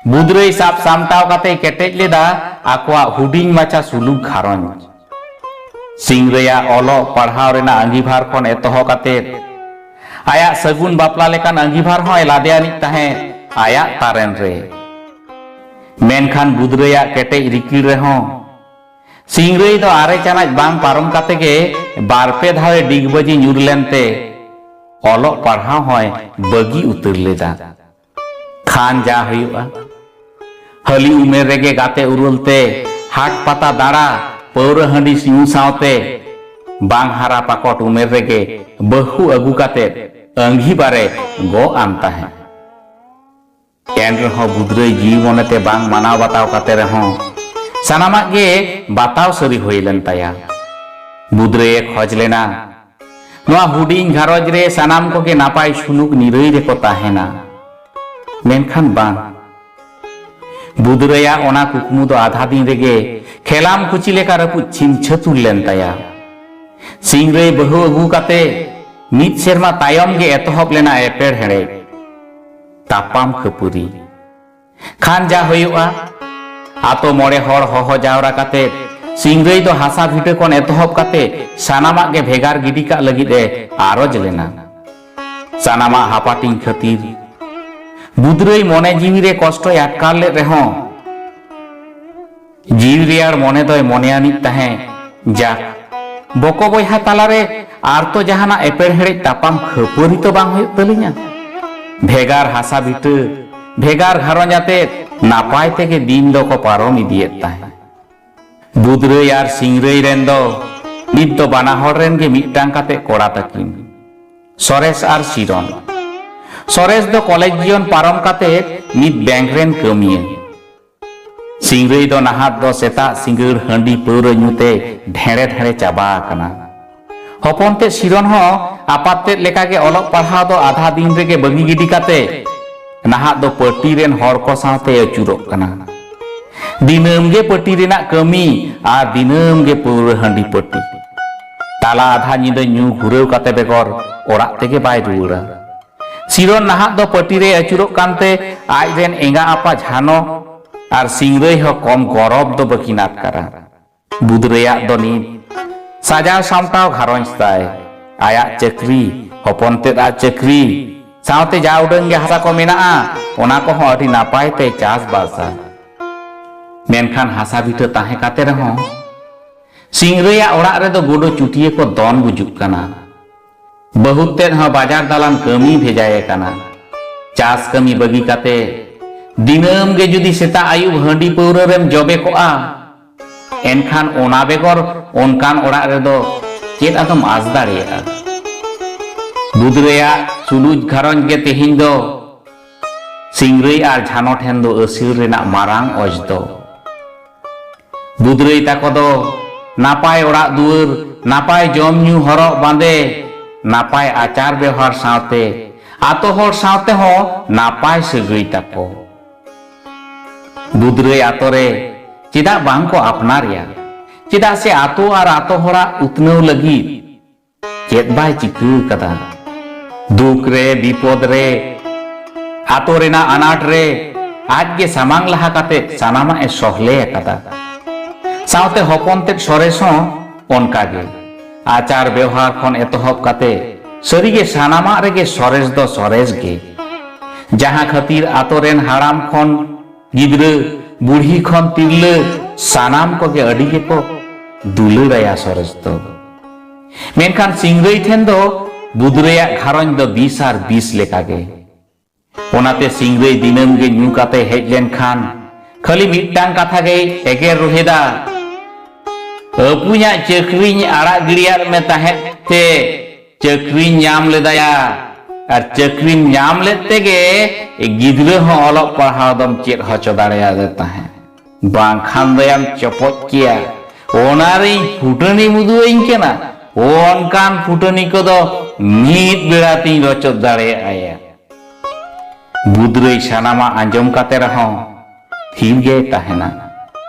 ᱵᱩᱫᱽᱨᱟᱹᱭ ᱥᱟᱵ ᱥᱟᱢᱴᱟᱣ ᱠᱟᱛᱮᱭ ᱠᱮᱴᱮᱡ ᱞᱮᱫᱟ ᱟᱠᱚᱣᱟᱜ ᱦᱩᱰᱤᱧ ᱢᱟᱪᱷᱟ ᱥᱩᱞᱩᱠ ᱜᱷᱟᱨᱚᱸᱡᱽ᱾ ᱥᱤᱝᱨᱟᱹᱭᱟᱜ ᱚᱞᱚᱜ ᱯᱟᱲᱦᱟᱣ ᱨᱮᱱᱟᱜ ᱟᱸᱜᱤᱵᱷᱟᱨ ᱠᱷᱚᱱ ᱮᱛᱚᱦᱚᱵ ᱠᱟᱛᱮ ᱟᱭᱟᱜ ᱥᱟᱹᱜᱩᱱ ᱵᱟᱯᱞᱟ ᱞᱮᱠᱟᱱ ᱟᱸᱜᱤᱵᱷᱟᱨ ᱦᱚᱸᱭ ᱞᱟᱫᱮ ᱟᱹᱱᱤᱡ ᱛᱟᱦᱮᱸᱫ ᱟᱭᱟᱜ ᱛᱟᱨᱮᱱ ᱨᱮ᱾ ᱢᱮᱱᱠᱷᱟᱱ ᱵᱩᱫᱽᱨᱟᱹᱭᱟᱜ ᱠᱮᱴᱮᱡ ᱨᱤᱠᱤᱲ ᱨᱮᱦᱚᱸ ᱥᱤᱝᱨᱟᱹᱭ ᱫᱚ ᱟᱨᱮ ᱪᱟᱱᱟᱪ ᱵᱟᱝ ᱯᱟᱨᱚᱢ ᱠᱟᱛᱮ ᱜᱮ ᱵᱟᱨ ᱯᱮ ᱫᱷᱟᱣᱮ ᱰᱤᱜᱽᱵᱟᱹᱡᱤ ᱧᱩᱨ ᱞᱮᱱᱛᱮ ᱚᱞᱚᱜ ᱯᱟᱲᱦᱟᱣ ᱦᱚᱸᱭ ᱵᱟᱹᱜᱤ ᱩᱛᱟᱹᱨ ᱞᱮᱫᱟ᱾ ᱠᱷᱟᱱ ᱡᱟ ᱦᱩᱭᱩᱜᱼᱟ, ᱦᱟᱹᱞᱤ ᱩᱢᱮᱨ ᱨᱮᱜᱮ ᱜᱟᱛᱮ ᱩᱨᱩᱞ ᱛᱮ ᱦᱟᱴ ᱯᱟᱛᱟ ᱫᱟᱬᱟ, ᱯᱟᱹᱣᱨᱟᱹ ᱦᱟᱺᱰᱤ ᱧᱩ ᱥᱟᱶᱛᱮ ᱵᱟᱝ ᱦᱟᱨᱟ ᱯᱟᱠᱚᱴ ᱩᱢᱮᱨ ᱨᱮᱜᱮ ᱵᱟᱹᱦᱩ ᱟᱹᱜᱩ ᱠᱟᱛᱮ ᱟᱹᱝᱜᱷᱤᱵᱟᱨᱮ ᱜᱚᱜ ᱟᱱ ᱛᱟᱦᱮᱸᱫ᱾ ᱮᱱ ᱨᱮᱦᱚᱸ ᱵᱩᱫᱽᱨᱟᱹᱭ ᱡᱤᱣᱤ ᱢᱚᱱᱮᱛᱮ ᱵᱟᱝ ᱢᱟᱱᱟᱣ ᱵᱟᱛᱟᱣ ᱠᱟᱛᱮ ᱨᱮᱦᱚᱸ ᱥᱟᱱᱟᱢᱟᱜ ᱜᱮ ᱵᱟᱛᱟᱣ ᱥᱟᱹᱨᱤ ᱦᱩᱭ ᱞᱮᱱ ᱛᱟᱭᱟ᱾ ᱵᱩᱫᱽᱨᱟᱹᱭᱮ ᱠᱷᱚᱡᱽ ᱞᱮᱱᱟ ᱱᱚᱣᱟ ᱦᱩᱰᱤᱧ ᱜᱷᱟᱨᱚᱸᱡᱽ ᱨᱮ ᱥᱟᱱᱟᱢ ᱠᱚᱜᱮ ᱱᱟᱯᱟᱭ ᱥᱩᱞᱩᱠ ᱱᱤᱨᱟᱹᱭ ᱨᱮᱠᱚ ᱛᱟᱦᱮᱱᱟ᱾ ᱢᱮᱱᱠᱷᱟᱱ ᱵᱟᱝ, ᱵᱩᱫᱽᱨᱟᱹᱭᱟᱜ ᱚᱱᱟ ᱠᱩᱠᱢᱩ ᱫᱚ ᱟᱫᱷᱟ ᱫᱤᱱ ᱨᱮᱜᱮ ᱠᱷᱮᱞᱟᱢ ᱠᱩᱪᱤ ᱞᱮᱠᱟ ᱨᱟᱹᱯᱩᱫ ᱪᱷᱤᱢ ᱪᱷᱟᱹᱛᱩᱨ ᱞᱮᱱ ᱛᱟᱭᱟ᱾ ᱥᱤᱝᱨᱟᱹᱭ ᱵᱟᱹᱦᱩ ᱟᱹᱜᱩ ᱠᱟᱛᱮ ᱢᱤᱫ ᱥᱮᱨᱢᱟ ᱛᱟᱭᱚᱢ ᱜᱮ ᱮᱛᱚᱦᱚᱵ ᱞᱮᱱᱟ ᱮᱯᱮᱲ ᱦᱮᱲᱮᱡ, ᱛᱟᱯᱟᱢ ᱠᱷᱟᱹᱯᱟᱹᱨᱤ᱾ ᱠᱷᱟᱱ ᱡᱟ ᱦᱩᱭᱩᱜᱼᱟ, ᱟᱛᱳ ᱢᱚᱬᱮ ᱦᱚᱲ ᱦᱚᱦᱚ ᱡᱟᱣᱨᱟ ᱠᱟᱛᱮ ᱥᱤᱝᱨᱟᱹᱭ ᱫᱚ ᱦᱟᱥᱟ ᱵᱷᱤᱴᱟᱹ ᱠᱷᱚᱱ ᱮᱛᱚᱦᱚᱵ ᱠᱟᱛᱮ ᱥᱟᱱᱟᱢᱟᱜ ᱜᱮ ᱵᱷᱮᱜᱟᱨ ᱜᱤᱰᱤ ᱠᱟᱜ ᱞᱟᱹᱜᱤᱫ ᱮ ᱟᱨᱚᱡ ᱞᱮᱱᱟ᱾ ᱥᱟᱱᱟᱢᱟᱜ ᱦᱟᱯᱟᱴᱤᱧ ᱠᱷᱟᱹᱛᱤᱨ ᱵᱩᱫᱽᱨᱟᱹᱭ ᱢᱚᱱᱮ ᱡᱤᱣᱤ ᱨᱮ ᱠᱚᱥᱴᱚᱭ ᱟᱴᱠᱟᱨ ᱞᱮᱫ ᱨᱮᱦᱚᱸ, ᱡᱤᱣᱤ ᱨᱮᱭᱟᱲ ᱢᱚᱱᱮ ᱫᱚᱭ ᱢᱚᱱᱮ ᱟᱹᱱᱤᱡ ᱛᱟᱦᱮᱸ, ᱡᱟᱠ, ᱵᱚᱠᱚ ᱵᱚᱭᱦᱟ ᱛᱟᱞᱟᱨᱮ ᱟᱨ ᱛᱚ ᱡᱟᱦᱟᱱᱟᱜ ᱮᱯᱮᱲᱦᱮᱲᱮᱡ ᱛᱟᱯᱟᱢ ᱠᱷᱟᱹᱯᱟᱹᱨᱤ ᱛᱚ ᱵᱟᱝ ᱦᱩᱭᱩᱜ ᱛᱟᱹᱞᱤᱧᱟ᱾ ᱵᱷᱮᱜᱟᱨ ᱦᱟᱥᱟ ᱵᱷᱤᱴᱟᱹ, ᱵᱷᱮᱜᱟᱨ ᱜᱷᱟᱨᱚᱸᱡᱽ ᱟᱛᱮᱫ ᱱᱟᱯᱟᱭ ᱛᱮᱜᱮ ᱫᱤᱱ ᱫᱚᱠᱚ ᱯᱟᱨᱚᱢ ᱤᱫᱤᱭᱮᱫ ᱛᱟᱦᱮᱸ᱾ ᱵᱩᱫᱽᱨᱟᱹᱭ ᱟᱨ ᱥᱤᱝᱨᱟᱹᱭ ᱨᱮᱱ ᱫᱚ ᱱᱤᱛ ᱫᱚ ᱵᱟᱱᱟ ᱦᱚᱲ ᱨᱮᱱ ᱜᱮ ᱢᱤᱫᱴᱟᱝ ᱠᱟᱛᱮ ᱠᱚᱲᱟ ᱛᱟᱹᱠᱤᱱ, ᱥᱚᱨᱮᱥ ᱟᱨ ᱥᱤᱨᱚᱱ᱾ ᱥᱚᱨᱮᱥ ᱫᱚ ᱠᱚᱞᱮᱡᱽ ᱡᱤᱭᱚᱱ ᱯᱟᱨᱚᱢ ᱠᱟᱛᱮ ᱱᱤᱛ ᱵᱮᱝᱠ ᱨᱮᱱ ᱠᱟᱹᱢᱤᱭᱟᱹ᱾ ᱥᱤᱝᱨᱟᱹᱭ ᱫᱚ ᱱᱟᱦᱟᱜ ᱫᱚ ᱥᱮᱛᱟᱜ ᱥᱤᱸᱜᱟᱹᱲ ᱦᱟᱺᱰᱤ ᱯᱟᱹᱣᱨᱟᱹ ᱧᱩ ᱛᱮ ᱰᱷᱮᱲᱮ ᱰᱷᱮᱲᱮ ᱪᱟᱵᱟ ᱟᱠᱟᱱᱟ᱾ ᱦᱚᱯᱚᱱ ᱛᱮᱫ ᱥᱤᱨᱚᱱ ᱦᱚᱸ ᱟᱯᱟᱛ ᱛᱮᱫ ᱞᱮᱠᱟᱜᱮ ᱚᱞᱚᱜ ᱯᱟᱲᱦᱟᱣ ᱫᱚ ᱟᱫᱷᱟ ᱫᱤᱱ ᱨᱮᱜᱮ ᱵᱟᱹᱜᱤ ᱜᱤᱰᱤ ᱠᱟᱛᱮ ᱱᱟᱦᱟᱜ ᱫᱚ ᱯᱟᱹᱴᱤ ᱨᱮᱱ ᱦᱚᱲ ᱠᱚ ᱥᱟᱶᱛᱮ ᱟᱹᱪᱩᱨᱚᱜ ᱠᱟᱱᱟ᱾ ᱫᱤᱱᱟᱹᱢ ᱜᱮ ᱯᱟᱹᱴᱤ ᱨᱮᱱᱟᱜ ᱠᱟᱹᱢᱤ ᱟᱨ ᱫᱤᱱᱟᱹᱢ ᱜᱮ ᱯᱟᱹᱣᱨᱟᱹ ᱦᱟᱺᱰᱤ ᱯᱟᱹᱴᱤ᱾ ᱛᱟᱞᱟ ᱟᱫᱷᱟ ᱧᱤᱫᱟᱹ ᱧᱩ ᱜᱷᱩᱨᱟᱹᱣ ᱠᱟᱛᱮ ᱵᱮᱜᱚᱨ ᱚᱲᱟᱜ ᱛᱮᱜᱮ ᱵᱟᱭ ᱨᱩᱣᱟᱹᱲᱟ᱾ ᱥᱤᱨᱚᱱ ᱱᱟᱦᱟᱜ ᱫᱚ ᱯᱟᱹᱴᱤ ᱨᱮᱭ ᱟᱹᱪᱩᱨᱚᱜ ᱠᱟᱱᱛᱮ ᱟᱡ ᱨᱮᱱ ᱮᱸᱜᱟ ᱟᱯᱟ ᱡᱷᱟᱱᱚ ᱟᱨ ᱥᱤᱝᱨᱟᱹᱭ ᱦᱚᱸ ᱠᱚᱢ ᱜᱚᱨᱚᱵ ᱫᱚ ᱵᱟᱹᱠᱤᱱ ᱟᱴᱠᱟᱨᱟ᱾ ᱵᱩᱫᱽᱨᱟᱹᱭᱟᱜ ᱫᱚ ᱱᱤᱛ ᱥᱟᱡᱟᱣ ᱥᱟᱢᱴᱟᱣ ᱜᱷᱟᱨᱚᱸᱡᱽ ᱛᱟᱭ, ᱟᱭᱟᱜ ᱪᱟᱹᱠᱨᱤ, ᱦᱚᱯᱚᱱ ᱛᱮᱫ ᱟᱜ ᱪᱟᱹᱠᱨᱤ, ᱥᱟᱶᱛᱮ ᱡᱟ ᱩᱰᱟᱹᱝ ᱜᱮ ᱦᱟᱥᱟ ᱠᱚ ᱢᱮᱱᱟᱜᱼᱟ, ᱚᱱᱟ ᱠᱚᱦᱚᱸ ᱟᱹᱰᱤ ᱱᱟᱯᱟᱭ ᱛᱮᱭ ᱪᱟᱥᱵᱟᱥᱟ᱾ ᱢᱮᱱᱠᱷᱟᱱ ᱦᱟᱥᱟ ᱵᱤᱴᱟᱹ ᱛᱟᱦᱮᱸ ᱠᱟᱛᱮ ᱨᱮᱦᱚᱸ ᱥᱤᱝᱨᱟᱹᱭᱟᱜ ᱚᱲᱟᱜ ᱨᱮᱫᱚ ᱜᱩᱰᱩ ᱪᱩᱴᱤᱭᱟᱹ ᱠᱚ ᱫᱚᱱ ᱵᱩᱡᱩᱜ ᱠᱟᱱᱟ᱾ ᱵᱟᱹᱦᱩ ᱛᱮᱫ ᱦᱚᱸ ᱵᱟᱡᱟᱨ ᱫᱟᱞᱟᱱ ᱠᱟᱹᱢᱤ ᱵᱷᱮᱡᱟᱭᱮ ᱠᱟᱱᱟ᱾ ᱪᱟᱥ ᱠᱟᱹᱢᱤ ᱵᱟᱹᱜᱤ ᱠᱟᱛᱮ ᱫᱤᱱᱟᱹᱢ ᱜᱮ ᱡᱩᱫᱤ ᱥᱮᱛᱟᱜ ᱟᱹᱭᱩᱵ ᱦᱟᱺᱰᱤ ᱯᱟᱹᱣᱨᱟᱹ ᱨᱮᱢ ᱡᱚᱵᱮ ᱠᱚᱜᱼᱟ, ᱮᱱᱠᱷᱟᱱ ᱚᱱᱟ ᱵᱮᱜᱚᱨ ᱚᱱᱠᱟᱱ ᱚᱲᱟᱜ ᱨᱮᱫᱚ ᱪᱮᱫ ᱟᱫᱚᱢ ᱟᱸᱥ ᱫᱟᱲᱮᱭᱟᱜᱼᱟ? ᱵᱩᱫᱽᱨᱟᱹᱭᱟᱜ ᱥᱩᱞᱩᱡ ᱜᱷᱟᱨᱚᱸᱡᱽ ᱜᱮ ᱛᱮᱦᱮᱧ ᱫᱚ ᱥᱤᱝᱨᱟᱹᱭ ᱟᱨ ᱡᱷᱟᱱᱚ ᱴᱷᱮᱱ ᱫᱚ ᱟᱹᱥᱤᱨ ᱨᱮᱱᱟᱜ ᱢᱟᱨᱟᱝ ᱚᱡᱽ ᱫᱚ᱾ ᱵᱩᱫᱽᱨᱟᱹᱭ ᱛᱟᱠᱚ ᱫᱚ ᱱᱟᱯᱟᱭ ᱚᱲᱟᱜ ᱫᱩᱣᱟᱹᱨ, ᱱᱟᱯᱟᱭ ᱡᱚᱢ ᱧᱩ ᱦᱚᱨᱚᱜ ᱵᱟᱸᱫᱮ, ᱱᱟᱯᱟᱭ ᱟᱪᱟᱨ ᱵᱮᱣᱦᱟᱨ ᱥᱟᱶᱛᱮ ᱟᱛᱳ ᱦᱚᱲ ᱥᱟᱶᱛᱮ ᱦᱚᱸ ᱱᱟᱯᱟᱭ ᱥᱟᱹᱜᱟᱹᱭ ᱛᱟᱠᱚ᱾ ᱵᱩᱫᱽᱨᱟᱹᱭ ᱟᱛᱳ ᱨᱮ ᱪᱮᱫᱟᱜ ᱵᱟᱝ ᱠᱚ ᱟᱯᱱᱟᱨᱮᱭᱟ? ᱪᱮᱫᱟᱜ ᱥᱮ ᱟᱛᱳ ᱟᱨ ᱟᱛᱳ ᱦᱚᱲᱟᱜ ᱩᱛᱱᱟᱹᱣ ᱞᱟᱹᱜᱤᱫ ᱪᱮᱫ ᱵᱟᱭ ᱪᱤᱠᱟᱹ ᱟᱠᱟᱫᱟ? ᱫᱩᱠ ᱨᱮ, ᱵᱤᱯᱚᱫ ᱨᱮ, ᱟᱛᱳ ᱨᱮᱱᱟᱜ ᱟᱱᱟᱴ ᱨᱮ ᱟᱡ ᱜᱮ ᱥᱟᱢᱟᱝ ᱞᱟᱦᱟ ᱠᱟᱛᱮ ᱥᱟᱱᱟᱢᱟᱜ ᱮ ᱥᱚᱦᱞᱮ ᱟᱠᱟᱫᱟ᱾ ᱥᱟᱶᱛᱮ ᱦᱚᱯᱚᱱ ᱛᱮᱫ ᱥᱚᱨᱮᱥ ᱦᱚᱸ ᱚᱱᱠᱟ ᱜᱮ᱾ ᱟᱪᱟᱨ ᱵᱮᱣᱦᱟᱨ ᱠᱷᱚᱱ ᱮᱛᱚᱦᱚᱵ ᱠᱟᱛᱮ ᱥᱟᱹᱨᱤᱜᱮ ᱥᱟᱱᱟᱢᱟᱜ ᱨᱮᱜᱮ ᱥᱚᱨᱮᱥ ᱫᱚ ᱥᱚᱨᱮᱥ ᱜᱮ᱾ ᱡᱟᱦᱟᱸ ᱠᱷᱟᱹᱛᱤᱨ ᱟᱛᱳ ᱨᱮᱱ ᱦᱟᱲᱟᱢ ᱠᱷᱚᱱ ᱜᱤᱫᱽᱨᱟᱹ, ᱵᱩᱲᱦᱤ ᱠᱷᱚᱱ ᱛᱤᱨᱞᱟᱹ, ᱥᱟᱱᱟᱢ ᱠᱚᱜᱮ ᱟᱹᱰᱤ ᱜᱮᱠᱚ ᱫᱩᱞᱟᱹᱲᱟᱭᱟ ᱥᱚᱨᱮᱥ ᱫᱚ᱾ ᱢᱮᱱᱠᱷᱟᱱ ᱥᱤᱝᱨᱟᱹᱭ ᱴᱷᱮᱱ ᱫᱚ ᱵᱩᱫᱽᱨᱟᱹᱭᱟᱜ ᱜᱷᱟᱨᱚᱸᱡᱽ ᱫᱚ ᱵᱤᱥ ᱟᱨ ᱵᱤᱥ ᱞᱮᱠᱟᱜᱮ᱾ ᱚᱱᱟᱛᱮ ᱥᱤᱝᱨᱟᱹᱭ ᱫᱤᱱᱟᱹᱢ ᱜᱮ ᱧᱩ ᱠᱟᱛᱮ ᱦᱮᱡ ᱞᱮᱱᱠᱷᱟᱱ ᱠᱷᱟᱹᱞᱤ ᱢᱤᱫᱴᱟᱝ ᱠᱟᱛᱷᱟ ᱜᱮᱭ ᱮᱜᱮᱨ ᱨᱚᱦᱮᱫᱟ, "ᱟᱹᱯᱩᱧᱟᱜ ᱪᱟᱹᱠᱨᱤᱧ ᱟᱲᱟᱜ ᱜᱤᱰᱤᱭᱟᱫ ᱢᱮ ᱛᱟᱦᱮᱸᱫ ᱛᱮ ᱪᱟᱹᱠᱨᱤᱧ ᱧᱟᱢ ᱞᱮᱫᱟᱭᱟ, ᱟᱨ ᱪᱟᱹᱠᱨᱤᱢ ᱧᱟᱢ ᱞᱮᱫ ᱛᱮᱜᱮ ᱜᱤᱫᱽᱨᱟᱹ ᱦᱚᱸ ᱚᱞᱚᱜ ᱯᱟᱲᱦᱟᱣ ᱫᱚᱢ ᱪᱮᱫ ᱦᱚᱪᱚ ᱫᱟᱲᱮᱭᱟᱫᱮ ᱛᱟᱦᱮᱸᱫ, ᱵᱟᱝᱠᱷᱟᱱ ᱫᱚᱭᱟᱢ ᱪᱚᱯᱚᱡ ᱠᱮᱭᱟ᱾ ᱚᱱᱟ ᱨᱮᱧ ᱯᱷᱩᱴᱟᱹᱱᱤᱢ ᱩᱫᱩᱜ ᱟᱹᱧ ᱠᱟᱱᱟ, ᱚᱱᱠᱟᱱ ᱯᱷᱩᱴᱟᱹᱱᱤ ᱠᱚᱫᱚ ᱢᱤᱫ ᱵᱮᱲᱟ ᱛᱤᱧ ᱨᱚᱪᱚᱫ ᱫᱟᱲᱮᱭᱟᱜᱼᱟ ᱭᱟ᱾" ᱵᱩᱫᱽᱨᱟᱹᱭ ᱥᱟᱱᱟᱢᱟᱜ ᱟᱸᱡᱚᱢ ᱠᱟᱛᱮ ᱨᱮᱦᱚᱸ ᱛᱷᱤᱨ ᱜᱮᱭ ᱛᱟᱦᱮᱱᱟ᱾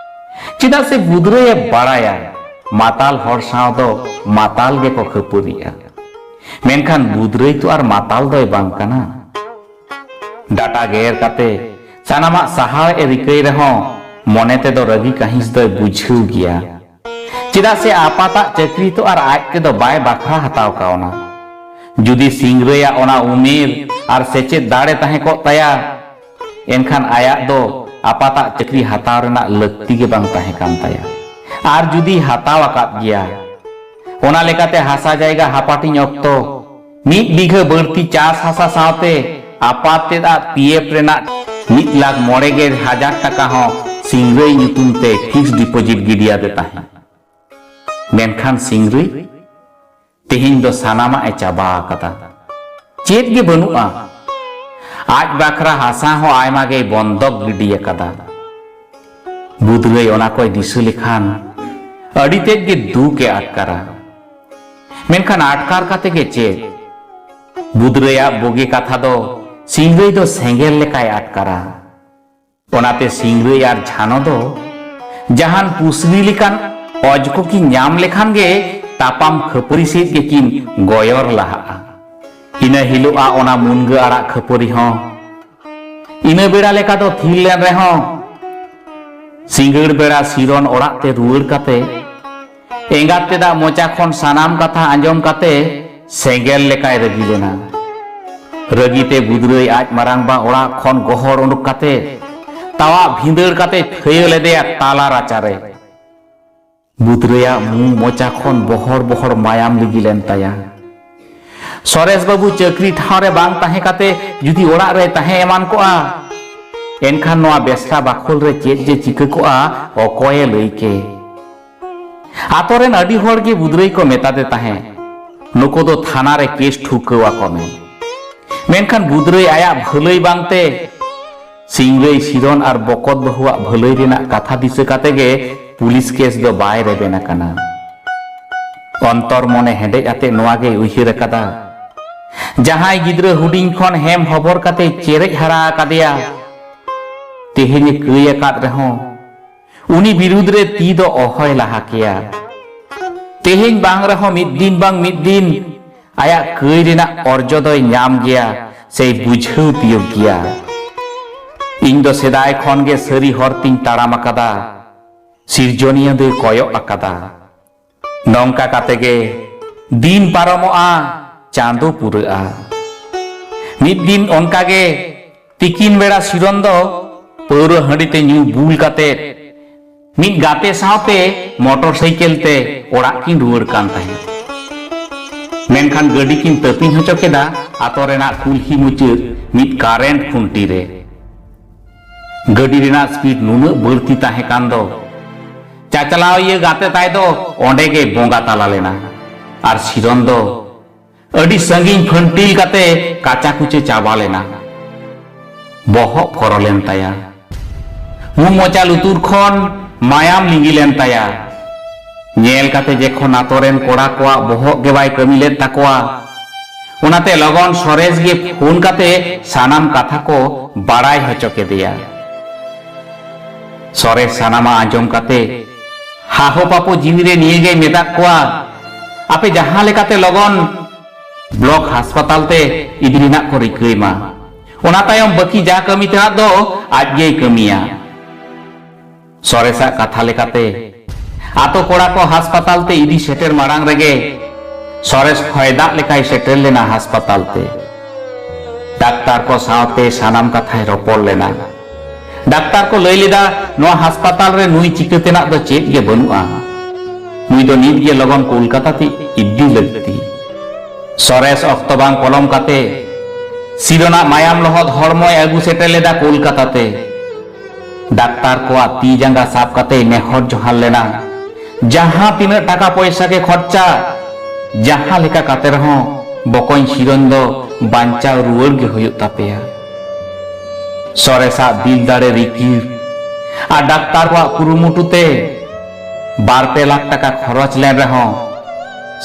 ᱪᱮᱫᱟᱜ ᱥᱮ ᱵᱩᱫᱽᱨᱟᱹᱭᱮ ᱵᱟᱲᱟᱭᱟ, ᱢᱟᱛᱟᱞ ᱦᱚᱲ ᱥᱟᱶ ᱫᱚ ᱢᱟᱛᱟᱞ ᱜᱮᱠᱚ ᱠᱷᱟᱹᱯᱟᱹᱨᱤᱜᱼᱟ᱾ ᱢᱮᱱᱠᱷᱟᱱ ᱵᱩᱫᱽᱨᱟᱹᱭ ᱛᱚ ᱟᱨ ᱢᱟᱛᱟᱞ ᱫᱚᱭ ᱵᱟᱝ ᱠᱟᱱᱟ᱾ ᱰᱟᱴᱟ ᱜᱮᱨ ᱠᱟᱛᱮ ᱥᱟᱱᱟᱢᱟᱜ ᱥᱟᱦᱟᱣ ᱮ ᱨᱤᱠᱟᱹᱭ ᱨᱮᱦᱚᱸ ᱢᱚᱱᱮ ᱛᱮᱫᱚ ᱨᱟᱹᱜᱤ ᱠᱟᱹᱦᱤᱥ ᱫᱚᱭ ᱵᱩᱡᱷᱟᱹᱣ ᱜᱮᱭᱟ᱾ ᱪᱮᱫᱟᱜ ᱥᱮ ᱟᱯᱟᱛᱟᱜ ᱪᱟᱹᱠᱨᱤ ᱛᱚ ᱟᱨ ᱟᱡ ᱛᱮᱫᱚ ᱵᱟᱭ ᱵᱟᱠᱷᱨᱟ ᱦᱟᱛᱟᱣ ᱠᱟᱣᱱᱟ᱾ ᱡᱩᱫᱤ ᱥᱤᱝᱨᱟᱹᱭᱟᱜ ᱚᱱᱟ ᱩᱢᱮᱨ ᱟᱨ ᱥᱮᱪᱮᱫ ᱫᱟᱲᱮ ᱛᱟᱦᱮᱸ ᱠᱚᱜ ᱛᱟᱭᱟ, ᱮᱱᱠᱷᱟᱱ ᱟᱭᱟᱜ ᱫᱚ ᱟᱯᱟᱛᱟᱜ ᱪᱟᱹᱠᱨᱤ ᱦᱟᱛᱟᱣ ᱨᱮᱱᱟᱜ ᱞᱟᱹᱠᱛᱤ ᱜᱮ ᱵᱟᱝ ᱛᱟᱦᱮᱸ ᱠᱟᱱ ᱛᱟᱭᱟ᱾ ᱟᱨ ᱡᱩᱫᱤ ᱦᱟᱛᱟᱣ ᱟᱠᱟᱫ ᱜᱮᱭᱟ, ᱚᱱᱟ ᱞᱮᱠᱟᱛᱮ ᱦᱟᱥᱟ ᱡᱟᱭᱜᱟ ᱦᱟᱯᱟᱴᱤᱧ ᱚᱠᱛᱚ ᱢᱤᱫ ᱵᱤᱜᱷᱟᱹ ᱵᱟᱹᱲᱛᱤ ᱪᱟᱥ ᱦᱟᱥᱟ ᱥᱟᱶᱛᱮ ᱟᱯᱟᱛ ᱛᱮᱫ ᱟᱜ ᱯᱤ ᱮᱯᱷ ᱨᱮᱱᱟᱜ ᱢᱤᱫ ᱞᱟᱠᱷ ᱢᱚᱬᱮ ᱜᱮᱞ ᱦᱟᱡᱟᱨ ᱴᱟᱠᱟ ᱦᱚᱸ ᱥᱤᱝᱨᱟᱹᱭ ᱧᱩᱛᱩᱢ ᱛᱮ ᱯᱷᱤᱠᱥᱰ ᱰᱤᱯᱚᱡᱤᱴ ᱜᱤᱰᱤᱭᱟᱫᱮ ᱛᱟᱦᱮᱸᱫ᱾ ᱢᱮᱱᱠᱷᱟᱱ ᱥᱤᱝᱨᱟᱹᱭ ᱛᱮᱦᱮᱧ ᱫᱚ ᱥᱟᱱᱟᱢᱟᱜ ᱮ ᱪᱟᱵᱟ ᱟᱠᱟᱫᱟ᱾ ᱪᱮᱫ ᱜᱮ ᱵᱟᱹᱱᱩᱜᱼᱟ᱾ ᱟᱡ ᱵᱟᱠᱷᱨᱟ ᱦᱟᱥᱟ ᱦᱚᱸ ᱟᱭᱢᱟ ᱜᱮᱭ ᱵᱚᱱᱫᱚᱠ ᱜᱤᱰᱤ ᱟᱠᱟᱫᱟ᱾ ᱵᱩᱫᱽᱨᱟᱹᱭ ᱚᱱᱟ ᱠᱚᱭ ᱫᱤᱥᱟᱹ ᱞᱮᱠᱷᱟᱱ ᱟᱹᱰᱤ ᱛᱮᱫ ᱜᱮ ᱫᱩᱠ ᱮ ᱟᱴᱠᱟᱨᱟ᱾ ᱢᱮᱱᱠᱷᱟᱱ ᱟᱴᱠᱟᱨ ᱠᱟᱛᱮ ᱜᱮ ᱪᱮᱫ? ᱵᱩᱫᱽᱨᱟᱹᱭᱟᱜ ᱵᱩᱜᱤ ᱠᱟᱛᱷᱟ ᱫᱚ ᱥᱤᱝᱨᱟᱹᱭ ᱫᱚ ᱥᱮᱸᱜᱮᱞ ᱞᱮᱠᱟᱭ ᱟᱴᱠᱟᱨᱟ᱾ ᱚᱱᱟᱛᱮ ᱥᱤᱝᱨᱟᱹᱭ ᱟᱨ ᱡᱷᱟᱱᱚ ᱫᱚ ᱡᱟᱦᱟᱱ ᱯᱩᱥᱨᱤ ᱞᱮᱠᱟᱱ ᱚᱡᱽ ᱠᱚᱠᱤᱱ ᱧᱟᱢ ᱞᱮᱠᱷᱟᱱ ᱜᱮ ᱛᱟᱯᱟᱢ ᱠᱷᱟᱹᱯᱟᱹᱨᱤ ᱥᱮᱫ ᱜᱮᱠᱤᱱ ᱜᱚᱭᱚᱨ ᱞᱟᱦᱟᱜᱼᱟ᱾ ᱤᱱᱟᱹ ᱦᱤᱞᱳᱜᱼᱟ ᱚᱱᱟ ᱢᱩᱱᱜᱟᱹ ᱟᱲᱟᱜ ᱠᱷᱟᱹᱯᱟᱹᱨᱤ ᱦᱚᱸ ᱤᱱᱟᱹ ᱵᱮᱲᱟ ᱞᱮᱠᱟ ᱫᱚ ᱛᱷᱤᱨ ᱞᱮᱱ ᱨᱮᱦᱚᱸ, ᱥᱤᱸᱜᱟᱹᱲ ᱵᱮᱲᱟ ᱥᱤᱨᱚᱱ ᱚᱲᱟᱜ ᱛᱮ ᱨᱩᱣᱟᱹᱲ ᱠᱟᱛᱮ ᱮᱸᱜᱟᱛ ᱛᱮᱫᱟᱜ ᱢᱚᱪᱟ ᱠᱷᱚᱱ ᱥᱟᱱᱟᱢ ᱠᱟᱛᱷᱟ ᱟᱸᱡᱚᱢ ᱠᱟᱛᱮ ᱥᱮᱸᱜᱮᱞ ᱞᱮᱠᱟᱭ ᱨᱟᱹᱜᱤ ᱞᱮᱱᱟ᱾ ᱨᱟᱹᱜᱤ ᱛᱮ ᱵᱩᱫᱽᱨᱟᱹᱭ ᱟᱡ ᱢᱟᱨᱟᱝᱵᱟ ᱚᱲᱟᱜ ᱠᱷᱚᱱ ᱜᱚᱦᱚᱲ ᱩᱰᱩᱠ ᱠᱟᱛᱮ ᱛᱟᱣᱟᱜ ᱵᱷᱤᱸᱫᱟᱹᱲ ᱠᱟᱛᱮ ᱛᱷᱟᱹᱭᱟᱹ ᱞᱮᱫᱮᱭᱟ ᱛᱟᱞᱟ ᱨᱟᱪᱟᱨᱮ᱾ ᱵᱩᱫᱽᱨᱟᱹᱭᱟᱜ ᱢᱩ ᱢᱚᱪᱟ ᱠᱷᱚᱱ ᱵᱚᱦᱚᱲ ᱵᱚᱦᱚᱲ ᱢᱟᱭᱟᱢ ᱞᱤᱜᱤ ᱞᱮᱱ ᱛᱟᱭᱟ᱾ ᱥᱚᱨᱮᱥ ᱵᱟᱹᱵᱩ ᱪᱟᱹᱠᱨᱤ ᱴᱷᱟᱶ ᱨᱮ ᱵᱟᱝ ᱛᱟᱦᱮᱸ ᱠᱟᱛᱮ ᱡᱩᱫᱤ ᱚᱲᱟᱜ ᱨᱮᱭ ᱛᱟᱦᱮᱸ ᱮᱢᱟᱱ ᱠᱚᱜᱼᱟ, ᱮᱱᱠᱷᱟᱱ ᱱᱚᱣᱟ ᱵᱮᱥᱨᱟ ᱵᱟᱠᱷᱳᱞ ᱨᱮ ᱪᱮᱫ ᱡᱮ ᱪᱤᱠᱟᱹ ᱠᱚᱜᱼᱟ, ᱚᱠᱚᱭᱮ ᱞᱟᱹᱭ ᱠᱮ? ᱟᱛᱳ ᱨᱮᱱ ᱟᱹᱰᱤ ᱦᱚᱲ ᱜᱮ ᱵᱩᱫᱽᱨᱟᱹᱭ ᱠᱚ ᱢᱮᱛᱟᱫᱮ ᱛᱟᱦᱮᱸ, "ᱱᱩᱠᱩ ᱫᱚ ᱛᱷᱟᱱᱟ ᱨᱮ ᱠᱮᱥ ᱴᱷᱩᱠᱟᱹᱣ ᱟᱠᱚ ᱢᱮ᱾" ᱢᱮᱱᱠᱷᱟᱱ ᱵᱩᱫᱽᱨᱟᱹᱭ ᱟᱭᱟᱜ ᱵᱷᱟᱹᱞᱟᱹᱭ ᱵᱟᱝᱛᱮ ᱥᱤᱝᱨᱟᱹᱭ ᱥᱤᱨᱚᱱ ᱟᱨ ᱵᱚᱠᱚᱛ ᱵᱟᱹᱦᱩᱣᱟᱜ ᱵᱷᱟᱹᱞᱟᱹᱭ ᱨᱮᱱᱟᱜ ᱠᱟᱛᱷᱟ ᱫᱤᱥᱟᱹ ᱠᱟᱛᱮ ᱜᱮ ᱯᱩᱞᱤᱥ ᱠᱮᱥ ᱫᱚ ᱵᱟᱭ ᱨᱮᱵᱮᱱ ᱟᱠᱟᱱᱟ᱾ ᱚᱱᱛᱚᱨ ᱢᱚᱱᱮ ᱦᱮᱰᱮᱡ ᱟᱛᱮ ᱱᱚᱣᱟ ᱜᱮᱭ ᱩᱭᱦᱟᱹᱨ ᱟᱠᱟᱫᱟ, ᱡᱟᱦᱟᱸᱭ ᱜᱤᱫᱽᱨᱟᱹ ᱦᱩᱰᱤᱧ ᱠᱷᱚᱱ ᱦᱮᱢ ᱦᱚᱵᱚᱨ ᱠᱟᱛᱮ ᱪᱮᱨᱮᱡ ᱦᱟᱨᱟ ᱟᱠᱟᱫᱮᱭᱟ, ᱛᱮᱦᱮᱧ ᱮ ᱠᱟᱹᱭ ᱟᱠᱟᱫ ᱨᱮᱦᱚᱸ ᱩᱱᱤ ᱵᱤᱨᱩᱫᱽ ᱨᱮ ᱛᱤ ᱫᱚ ᱚᱦᱚᱭ ᱞᱟᱦᱟ ᱠᱮᱭᱟ᱾ ᱛᱮᱦᱮᱧ ᱵᱟᱝ ᱨᱮᱦᱚᱸ ᱢᱤᱫ ᱫᱤᱱ ᱵᱟᱝ ᱢᱤᱫ ᱫᱤᱱ ᱟᱭᱟᱜ ᱠᱟᱹᱭ ᱨᱮᱱᱟᱜ ᱚᱨᱡᱚ ᱫᱚᱭ ᱧᱟᱢ ᱜᱮᱭᱟ ᱥᱮᱭ ᱵᱩᱡᱷᱟᱹᱣ ᱛᱤᱭᱳᱜ ᱜᱮᱭᱟ᱾ ᱤᱧ ᱫᱚ ᱥᱮᱫᱟᱭ ᱠᱷᱚᱱ ᱜᱮ ᱥᱟᱹᱨᱤ ᱦᱚᱨ ᱛᱤᱧ ᱛᱟᱲᱟᱢ ᱟᱠᱟᱫᱟ, ᱥᱤᱨᱡᱚᱱᱤᱭᱟᱹ ᱫᱚᱭ ᱠᱚᱭᱚᱜ ᱟᱠᱟᱫᱟ᱾ ᱱᱚᱝᱠᱟ ᱠᱟᱛᱮ ᱜᱮ ᱫᱤᱱ ᱯᱟᱨᱚᱢᱚᱜᱼᱟ, ᱪᱟᱸᱫᱚ ᱯᱩᱨᱟᱹᱜᱼᱟ᱾ ᱢᱤᱫ ᱫᱤᱱ ᱚᱱᱠᱟ ᱜᱮ ᱛᱤᱠᱤᱱ ᱵᱮᱲᱟ ᱥᱤᱨᱚᱱ ᱫᱚ ᱯᱟᱹᱣᱨᱟᱹ ᱦᱟᱺᱰᱤ ᱛᱮ ᱧᱩ ᱵᱩᱞ ᱠᱟᱛᱮ ᱢᱤᱫ ᱜᱟᱛᱮ ᱥᱟᱶᱛᱮ ᱢᱚᱴᱚᱨ ᱥᱟᱭᱠᱮᱞ ᱛᱮ ᱚᱲᱟᱜ ᱠᱤᱱ ᱨᱩᱣᱟᱹᱲ ᱠᱟᱱ ᱛᱟᱦᱮᱸᱫ᱾ ᱢᱮᱱᱠᱷᱟᱱ ᱜᱟᱹᱰᱤ ᱠᱤᱱ ᱛᱟᱹᱯᱤᱧ ᱦᱚᱪᱚ ᱠᱮᱫᱟ ᱟᱛᱳ ᱨᱮᱱᱟᱜ ᱠᱩᱞᱦᱤ ᱢᱩᱪᱟᱹᱫ ᱢᱤᱫ ᱠᱟᱨᱮᱱᱴ ᱠᱷᱩᱱᱴᱤ ᱨᱮ᱾ ᱜᱟᱹᱰᱤ ᱨᱮᱱᱟᱜ ᱥᱯᱤᱰ ᱱᱩᱱᱟᱹᱜ ᱵᱟᱹᱲᱛᱤ ᱛᱟᱦᱮᱸ ᱠᱟᱱ ᱫᱚ, ᱪᱟᱪᱞᱟᱣᱤᱭᱟᱹ ᱜᱟᱛᱮ ᱛᱟᱭ ᱫᱚ ᱚᱸᱰᱮ ᱜᱮ ᱵᱚᱸᱜᱟ ᱛᱟᱞᱟ ᱞᱮᱱᱟ᱾ ᱟᱨ ᱥᱤᱨᱚᱱ ᱫᱚ ᱟᱹᱰᱤ ᱥᱟᱺᱜᱤᱧ ᱯᱷᱟᱹᱱᱴᱤᱞ ᱠᱟᱛᱮ ᱠᱟᱪᱟ ᱠᱩᱪᱟᱹ ᱪᱟᱵᱟ ᱞᱮᱱᱟ᱾ ᱵᱚᱦᱚᱜ ᱯᱷᱚᱨᱚ ᱞᱮᱱ ᱛᱟᱭᱟ᱾ ᱢᱩ ᱢᱚᱪᱟ ᱞᱩᱛᱩᱨ ᱠᱷᱚᱱ ᱢᱟᱭᱟᱢ ᱞᱤᱸᱜᱤ ᱞᱮᱱ ᱛᱟᱭᱟ᱾ ᱧᱮᱞ ᱠᱟᱛᱮ ᱡᱮᱠᱷᱚᱱ ᱟᱛᱳ ᱨᱮᱱ ᱠᱚᱲᱟ ᱠᱚᱣᱟᱜ ᱵᱚᱦᱚᱜ ᱜᱮ ᱵᱟᱭ ᱠᱟᱹᱢᱤ ᱞᱮᱫ ᱛᱟᱠᱚᱣᱟ, ᱚᱱᱟᱛᱮ ᱞᱚᱜᱚᱱ ᱥᱚᱨᱮᱥ ᱜᱮ ᱯᱷᱳᱱ ᱠᱟᱛᱮ ᱥᱟᱱᱟᱢ ᱠᱟᱛᱷᱟ ᱠᱚ ᱵᱟᱲᱟᱭ ᱦᱚᱪᱚ ᱠᱮᱫᱮᱭᱟ᱾ ᱥᱚᱨᱮᱥ ᱥᱟᱱᱟᱢᱟᱜ ᱟᱸᱡᱚᱢ ᱠᱟᱛᱮ ᱦᱟᱦᱳ ᱯᱟᱯᱚ ᱡᱤᱣᱤ ᱨᱮ ᱱᱤᱭᱟᱹ ᱜᱮᱭ ᱢᱮᱛᱟᱫ ᱠᱚᱣᱟ, ᱟᱯᱮ ᱡᱟᱦᱟᱸ ᱞᱮᱠᱟᱛᱮ ᱞᱚᱜᱚᱱ ᱵᱞᱚᱠ ᱦᱟᱥᱯᱟᱛᱟᱞ ᱛᱮ ᱤᱫᱤ ᱨᱮᱱᱟᱜ ᱠᱚ ᱨᱤᱠᱟᱹᱭ ᱢᱟ᱾ ᱚᱱᱟ ᱛᱟᱭᱚᱢ ᱵᱟᱹᱠᱤ ᱡᱟ ᱠᱟᱹᱢᱤ ᱛᱮᱱᱟᱜ ᱫᱚ ᱟᱡ ᱜᱮᱭ ᱠᱟᱹᱢᱤᱭᱟ᱾ ᱥᱚᱨᱮᱥᱟᱜ ᱠᱟᱛᱷᱟ ᱞᱮᱠᱟᱛᱮ ᱟᱛᱳ ᱠᱚᱲᱟ ᱠᱚ ᱦᱟᱥᱯᱟᱛᱟᱞ ᱛᱮ ᱤᱫᱤ ᱥᱮᱴᱮᱨ ᱢᱟᱲᱟᱝ ᱨᱮᱜᱮ ᱥᱚᱨᱮᱥ ᱦᱚᱭ ᱫᱟᱜ ᱞᱮᱠᱟᱭ ᱥᱮᱴᱮᱨ ᱞᱮᱱᱟ ᱦᱟᱥᱯᱟᱛᱟᱞ ᱛᱮ᱾ ᱰᱟᱠᱛᱟᱨ ᱠᱚ ᱥᱟᱶᱛᱮ ᱥᱟᱱᱟᱢ ᱠᱟᱛᱷᱟᱭ ᱨᱚᱯᱚᱲ ᱞᱮᱱᱟ᱾ ᱰᱟᱠᱛᱟᱨ ᱠᱚ ᱞᱟᱹᱭ ᱞᱮᱫᱟ, ᱱᱚᱣᱟ ᱦᱟᱥᱯᱟᱛᱟᱞ ᱨᱮ ᱱᱩᱭ ᱪᱤᱠᱟᱹ ᱛᱮᱱᱟᱜ ᱫᱚ ᱪᱮᱫ ᱜᱮ ᱵᱟᱹᱱᱩᱜᱼᱟ᱾ ᱱᱩᱭ ᱫᱚ ᱱᱤᱛ ᱜᱮ ᱞᱚᱜᱚᱱ ᱠᱳᱞᱠᱟᱛᱟ ᱛᱮ ᱤᱫᱤ ᱞᱟᱹᱠᱛᱤ᱾ ᱥᱚᱨᱮᱥ ᱚᱠᱛᱚ ᱵᱟᱝ ᱯᱚᱞᱚᱢ ᱠᱟᱛᱮ ᱥᱤᱨᱚᱱᱟᱜ ᱢᱟᱭᱟᱢ ᱞᱚᱦᱚᱫ ᱦᱚᱲᱢᱚᱭ ᱟᱹᱜᱩ ᱥᱮᱴᱮᱨ ᱞᱮᱫᱟ ᱠᱳᱞᱠᱟᱛᱟ ᱛᱮ᱾ ᱰᱟᱠᱛᱟᱨ ᱠᱚᱣᱟᱜ ᱛᱤ ᱡᱟᱸᱜᱟ ᱥᱟᱵ ᱠᱟᱛᱮᱭ ᱱᱮᱦᱚᱨ ᱡᱚᱦᱟᱨ ᱞᱮᱱᱟ, ᱡᱟᱦᱟᱸ ᱛᱤᱱᱟᱹᱜ ᱴᱟᱠᱟ ᱯᱚᱭᱥᱟ ᱜᱮ ᱠᱷᱚᱨᱪᱟ, ᱡᱟᱦᱟᱸ ᱞᱮᱠᱟ ᱠᱟᱛᱮ ᱨᱮᱦᱚᱸ ᱵᱚᱠᱚᱧ ᱥᱤᱨᱚᱱ ᱫᱚ ᱵᱟᱧᱪᱟᱣ ᱨᱩᱣᱟᱹᱲ ᱜᱮ ᱦᱩᱭᱩᱜ ᱛᱟᱯᱮᱭᱟ᱾ ᱥᱚᱨᱮᱥᱟᱜ ᱫᱤᱞ ᱫᱟᱲᱮ ᱨᱤᱠᱤᱲ ᱟᱨ ᱰᱟᱠᱛᱟᱨ ᱠᱚᱣᱟᱜ ᱠᱩᱨᱩᱢᱩᱴᱩ ᱛᱮ ᱵᱟᱨ ᱯᱮ ᱞᱟᱠᱷ ᱴᱟᱠᱟ ᱠᱷᱚᱨᱚᱪ ᱞᱮᱱ ᱨᱮᱦᱚᱸ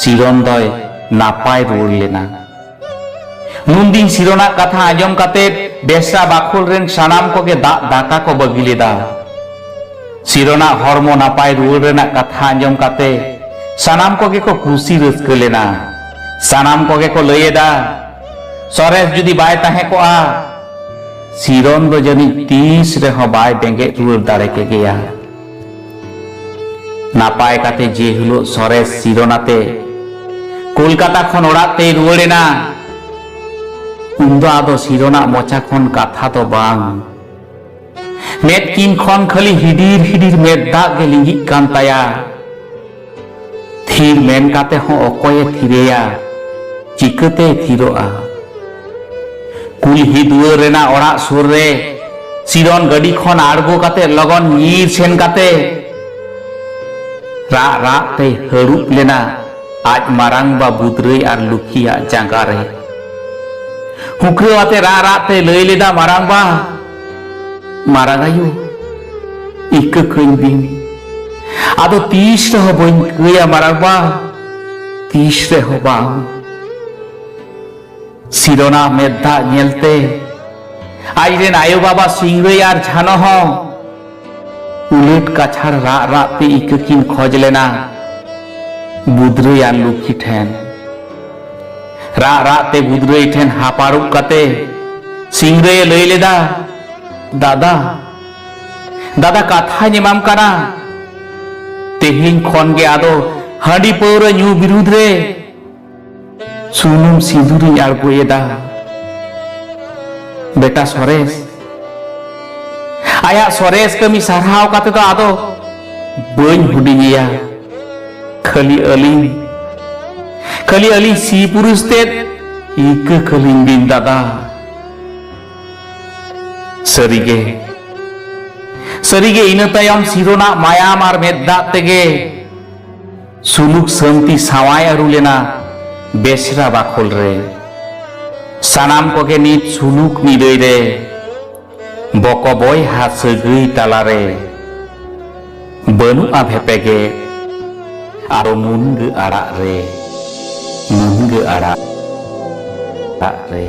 ᱥᱤᱨᱚᱱ ᱫᱚᱭ ᱱᱟᱯᱟᱭ ᱨᱩᱣᱟᱹᱲ ᱞᱮᱱᱟ᱾ ᱱᱩᱱᱫᱤᱱ ᱥᱤᱨᱚᱱᱟᱜ ᱠᱟᱛᱷᱟ ᱟᱸᱡᱚᱢ ᱠᱟᱛᱮ ᱵᱮᱥᱨᱟ ᱵᱟᱠᱷᱳᱞ ᱨᱮᱱ ᱥᱟᱱᱟᱢ ᱠᱚᱜᱮ ᱫᱟᱜ ᱫᱟᱠᱟ ᱠᱚ ᱵᱟᱹᱜᱤ ᱞᱮᱫᱟ᱾ ᱥᱤᱨᱚᱱᱟᱜ ᱦᱚᱲᱢᱚ ᱱᱟᱯᱟᱭ ᱨᱩᱣᱟᱹᱲ ᱨᱮᱱᱟᱜ ᱠᱟᱛᱷᱟ ᱟᱸᱡᱚᱢ ᱠᱟᱛᱮ ᱥᱟᱱᱟᱢ ᱠᱚᱜᱮ ᱠᱚ ᱠᱩᱥᱤ ᱨᱟᱹᱥᱠᱟᱹ ᱞᱮᱱᱟ᱾ ᱥᱟᱱᱟᱢ ᱠᱚᱜᱮ ᱠᱚ ᱞᱟᱹᱭ ᱮᱫᱟ, ᱥᱚᱨᱮᱥ ᱡᱩᱫᱤ ᱵᱟᱭ ᱛᱟᱦᱮᱸ ᱠᱚᱜᱼᱟ, ᱥᱤᱨᱚᱱ ᱫᱚ ᱡᱟᱹᱱᱤᱡ ᱛᱤᱥ ᱨᱮᱦᱚᱸ ᱵᱟᱭ ᱵᱮᱸᱜᱮᱫ ᱨᱩᱣᱟᱹᱲ ᱫᱟᱲᱮ ᱠᱮᱜᱮᱭᱟ᱾ ᱱᱟᱯᱟᱭ ᱠᱟᱛᱮ ᱡᱮ ᱦᱤᱞᱳᱜ ᱥᱚᱨᱮᱥ ᱥᱤᱨᱚᱱ ᱟᱛᱮ ᱠᱳᱞᱠᱟᱛᱟ ᱠᱷᱚᱱ ᱚᱲᱟᱜ ᱛᱮᱭ ᱨᱩᱣᱟᱹᱲ ᱮᱱᱟ, ᱩᱱᱫᱚ ᱟᱫᱚ ᱥᱤᱨᱚᱱᱟᱜ ᱢᱚᱪᱟ ᱠᱷᱚᱱ ᱠᱟᱛᱷᱟ ᱫᱚ ᱵᱟᱝ, ᱢᱮᱫ ᱠᱤᱱ ᱠᱷᱚᱱ ᱠᱷᱟᱹᱞᱤ ᱦᱤᱰᱤᱨ ᱦᱤᱰᱤᱨ ᱢᱮᱫ ᱫᱟᱜ ᱜᱮ ᱞᱤᱸᱜᱤᱜ ᱠᱟᱱ ᱛᱟᱭᱟ᱾ ᱛᱷᱤᱨ ᱢᱮᱱ ᱠᱟᱛᱮ ᱦᱚᱸ ᱚᱠᱚᱭᱮ ᱛᱷᱤᱨᱮᱭᱟ? ᱪᱤᱠᱟᱹᱛᱮᱭ ᱛᱷᱤᱨᱚᱜᱼᱟ? ᱠᱩᱞᱦᱤ ᱫᱩᱣᱟᱹᱨ ᱨᱮᱱᱟᱜ ᱚᱲᱟᱜ ᱥᱩᱨ ᱨᱮ ᱥᱤᱨᱚᱱ ᱜᱟᱹᱰᱤ ᱠᱷᱚᱱ ᱟᱬᱜᱚ ᱠᱟᱛᱮ ᱞᱚᱜᱚᱱ ᱧᱤᱨ ᱥᱮᱱ ᱠᱟᱛᱮ ᱨᱟᱜ ᱨᱟᱜ ᱛᱮᱭ ᱦᱟᱹᱲᱩᱵ ᱞᱮᱱᱟ ᱟᱡ ᱢᱟᱨᱟᱝᱵᱟ ᱵᱩᱫᱽᱨᱟᱹᱭ ᱟᱨ ᱞᱩᱠᱷᱤᱭᱟᱜ ᱡᱟᱸᱜᱟ ᱨᱮ᱾ ᱦᱩᱸᱠᱨᱟᱹᱣ ᱟᱛᱮ ᱨᱟᱜ ᱨᱟᱜ ᱛᱮ ᱞᱟᱹᱭ ᱞᱮᱫᱟ, "ᱢᱟᱨᱟᱝᱵᱟ, ᱢᱟᱨᱟᱝ ᱟᱭᱳ, ᱤᱠᱟᱹ ᱠᱟᱹᱧ ᱵᱤᱱ᱾ ᱟᱫᱚ ᱛᱤᱥ ᱨᱮᱦᱚᱸ ᱵᱟᱹᱧ ᱠᱟᱹᱭᱟ ᱢᱟᱨᱟᱝᱵᱟ, ᱛᱤᱥ ᱨᱮᱦᱚᱸ ᱵᱟᱝ᱾" ᱥᱤᱨᱚᱱᱟᱜ ᱢᱮᱫ ᱫᱟᱜ ᱧᱮᱞᱛᱮ ᱟᱡᱨᱮᱱ ᱟᱭᱳ ᱵᱟᱵᱟ ᱥᱤᱝᱨᱟᱹᱭ ᱟᱨ ᱡᱷᱟᱱᱚ ᱦᱚᱸ ᱩᱞᱟᱹᱴ ᱠᱟᱪᱷᱟᱲ ᱨᱟᱜ ᱨᱟᱜ ᱛᱮ ᱤᱠᱟᱹ ᱠᱤᱱ ᱠᱷᱚᱡ ᱞᱮᱱᱟ ᱵᱩᱫᱽᱨᱟᱹᱭ ᱟᱨ ᱞᱩᱠᱷᱤ ᱴᱷᱮᱱ᱾ ᱨᱟᱜ ᱨᱟᱜ ᱛᱮ ᱵᱩᱫᱽᱨᱟᱹᱭ ᱴᱷᱮᱱ ᱦᱟᱯᱟᱲᱩᱵ ᱠᱟᱛᱮ ᱥᱤᱝᱨᱟᱹᱭᱮ ᱞᱟᱹᱭ ᱞᱮᱫᱟ, "ᱫᱟᱫᱟ, ᱫᱟᱫᱟ, ᱠᱟᱛᱷᱟᱧ ᱮᱢᱟᱢ ᱠᱟᱱᱟ, ᱛᱮᱦᱮᱧ ᱠᱷᱚᱱ ᱜᱮ ᱟᱫᱚ ᱦᱟᱺᱰᱤ ᱯᱟᱹᱣᱨᱟᱹ ᱧᱩ ᱵᱤᱨᱩᱫᱽ ᱨᱮ ᱥᱩᱱᱩᱢ ᱥᱤᱸᱫᱩᱨᱤᱧ ᱟᱬᱜᱚᱭᱮᱫᱟ᱾" ᱵᱮᱴᱟ ᱥᱚᱨᱮᱥ, ᱟᱭᱟᱜ ᱥᱚᱨᱮᱥ ᱠᱟᱹᱢᱤ ᱥᱟᱨᱦᱟᱣ ᱠᱟᱛᱮ ᱫᱚ ᱟᱫᱚ ᱵᱟᱹᱧ ᱦᱩᱰᱤᱧᱮᱭᱟ᱾ ᱠᱷᱟᱹᱞᱤ ᱟᱹᱞᱤᱧ, ᱠᱷᱟᱹᱞᱤ ᱟᱹᱞᱤᱧ ᱥᱤ ᱯᱩᱨᱩᱥ ᱛᱮᱫ ᱤᱠᱟᱹ ᱠᱟᱹᱞᱤᱧ ᱵᱤᱱ ᱫᱟᱫᱟ᱾ ᱥᱟᱹᱨᱤᱜᱮ, ᱥᱟᱹᱨᱤᱜᱮ ᱤᱱᱟᱹ ᱛᱟᱭᱚᱢ ᱥᱤᱨᱚᱱᱟᱜ ᱢᱟᱭᱟᱢ ᱟᱨ ᱢᱮᱫ ᱫᱟᱜ ᱛᱮᱜᱮ ᱥᱩᱞᱩᱠ ᱥᱟᱹᱱᱛᱤ ᱥᱟᱶᱟᱭ ᱟᱹᱨᱩ ᱞᱮᱱᱟ ᱵᱮᱥᱨᱟ ᱵᱟᱠᱷᱳᱞ ᱨᱮ᱾ ᱥᱟᱱᱟᱢ ᱠᱚᱜᱮ ᱱᱤᱛ ᱥᱩᱞᱩᱠ ᱱᱤᱨᱟᱹᱭ ᱨᱮ ᱵᱚᱠᱚ ᱵᱚᱭᱦᱟ ᱥᱟᱹᱜᱟᱹᱭ ᱛᱟᱞᱟᱨᱮ ᱵᱟᱹᱱᱩᱜᱼᱟ ᱵᱷᱮᱯᱮᱜᱮ ᱟᱨ ᱢᱩᱱᱜᱟᱹ ᱟᱲᱟᱜ ᱨᱮ, ᱢᱩᱱᱜᱟᱹ ᱟᱲᱟᱜ ᱨᱮ᱾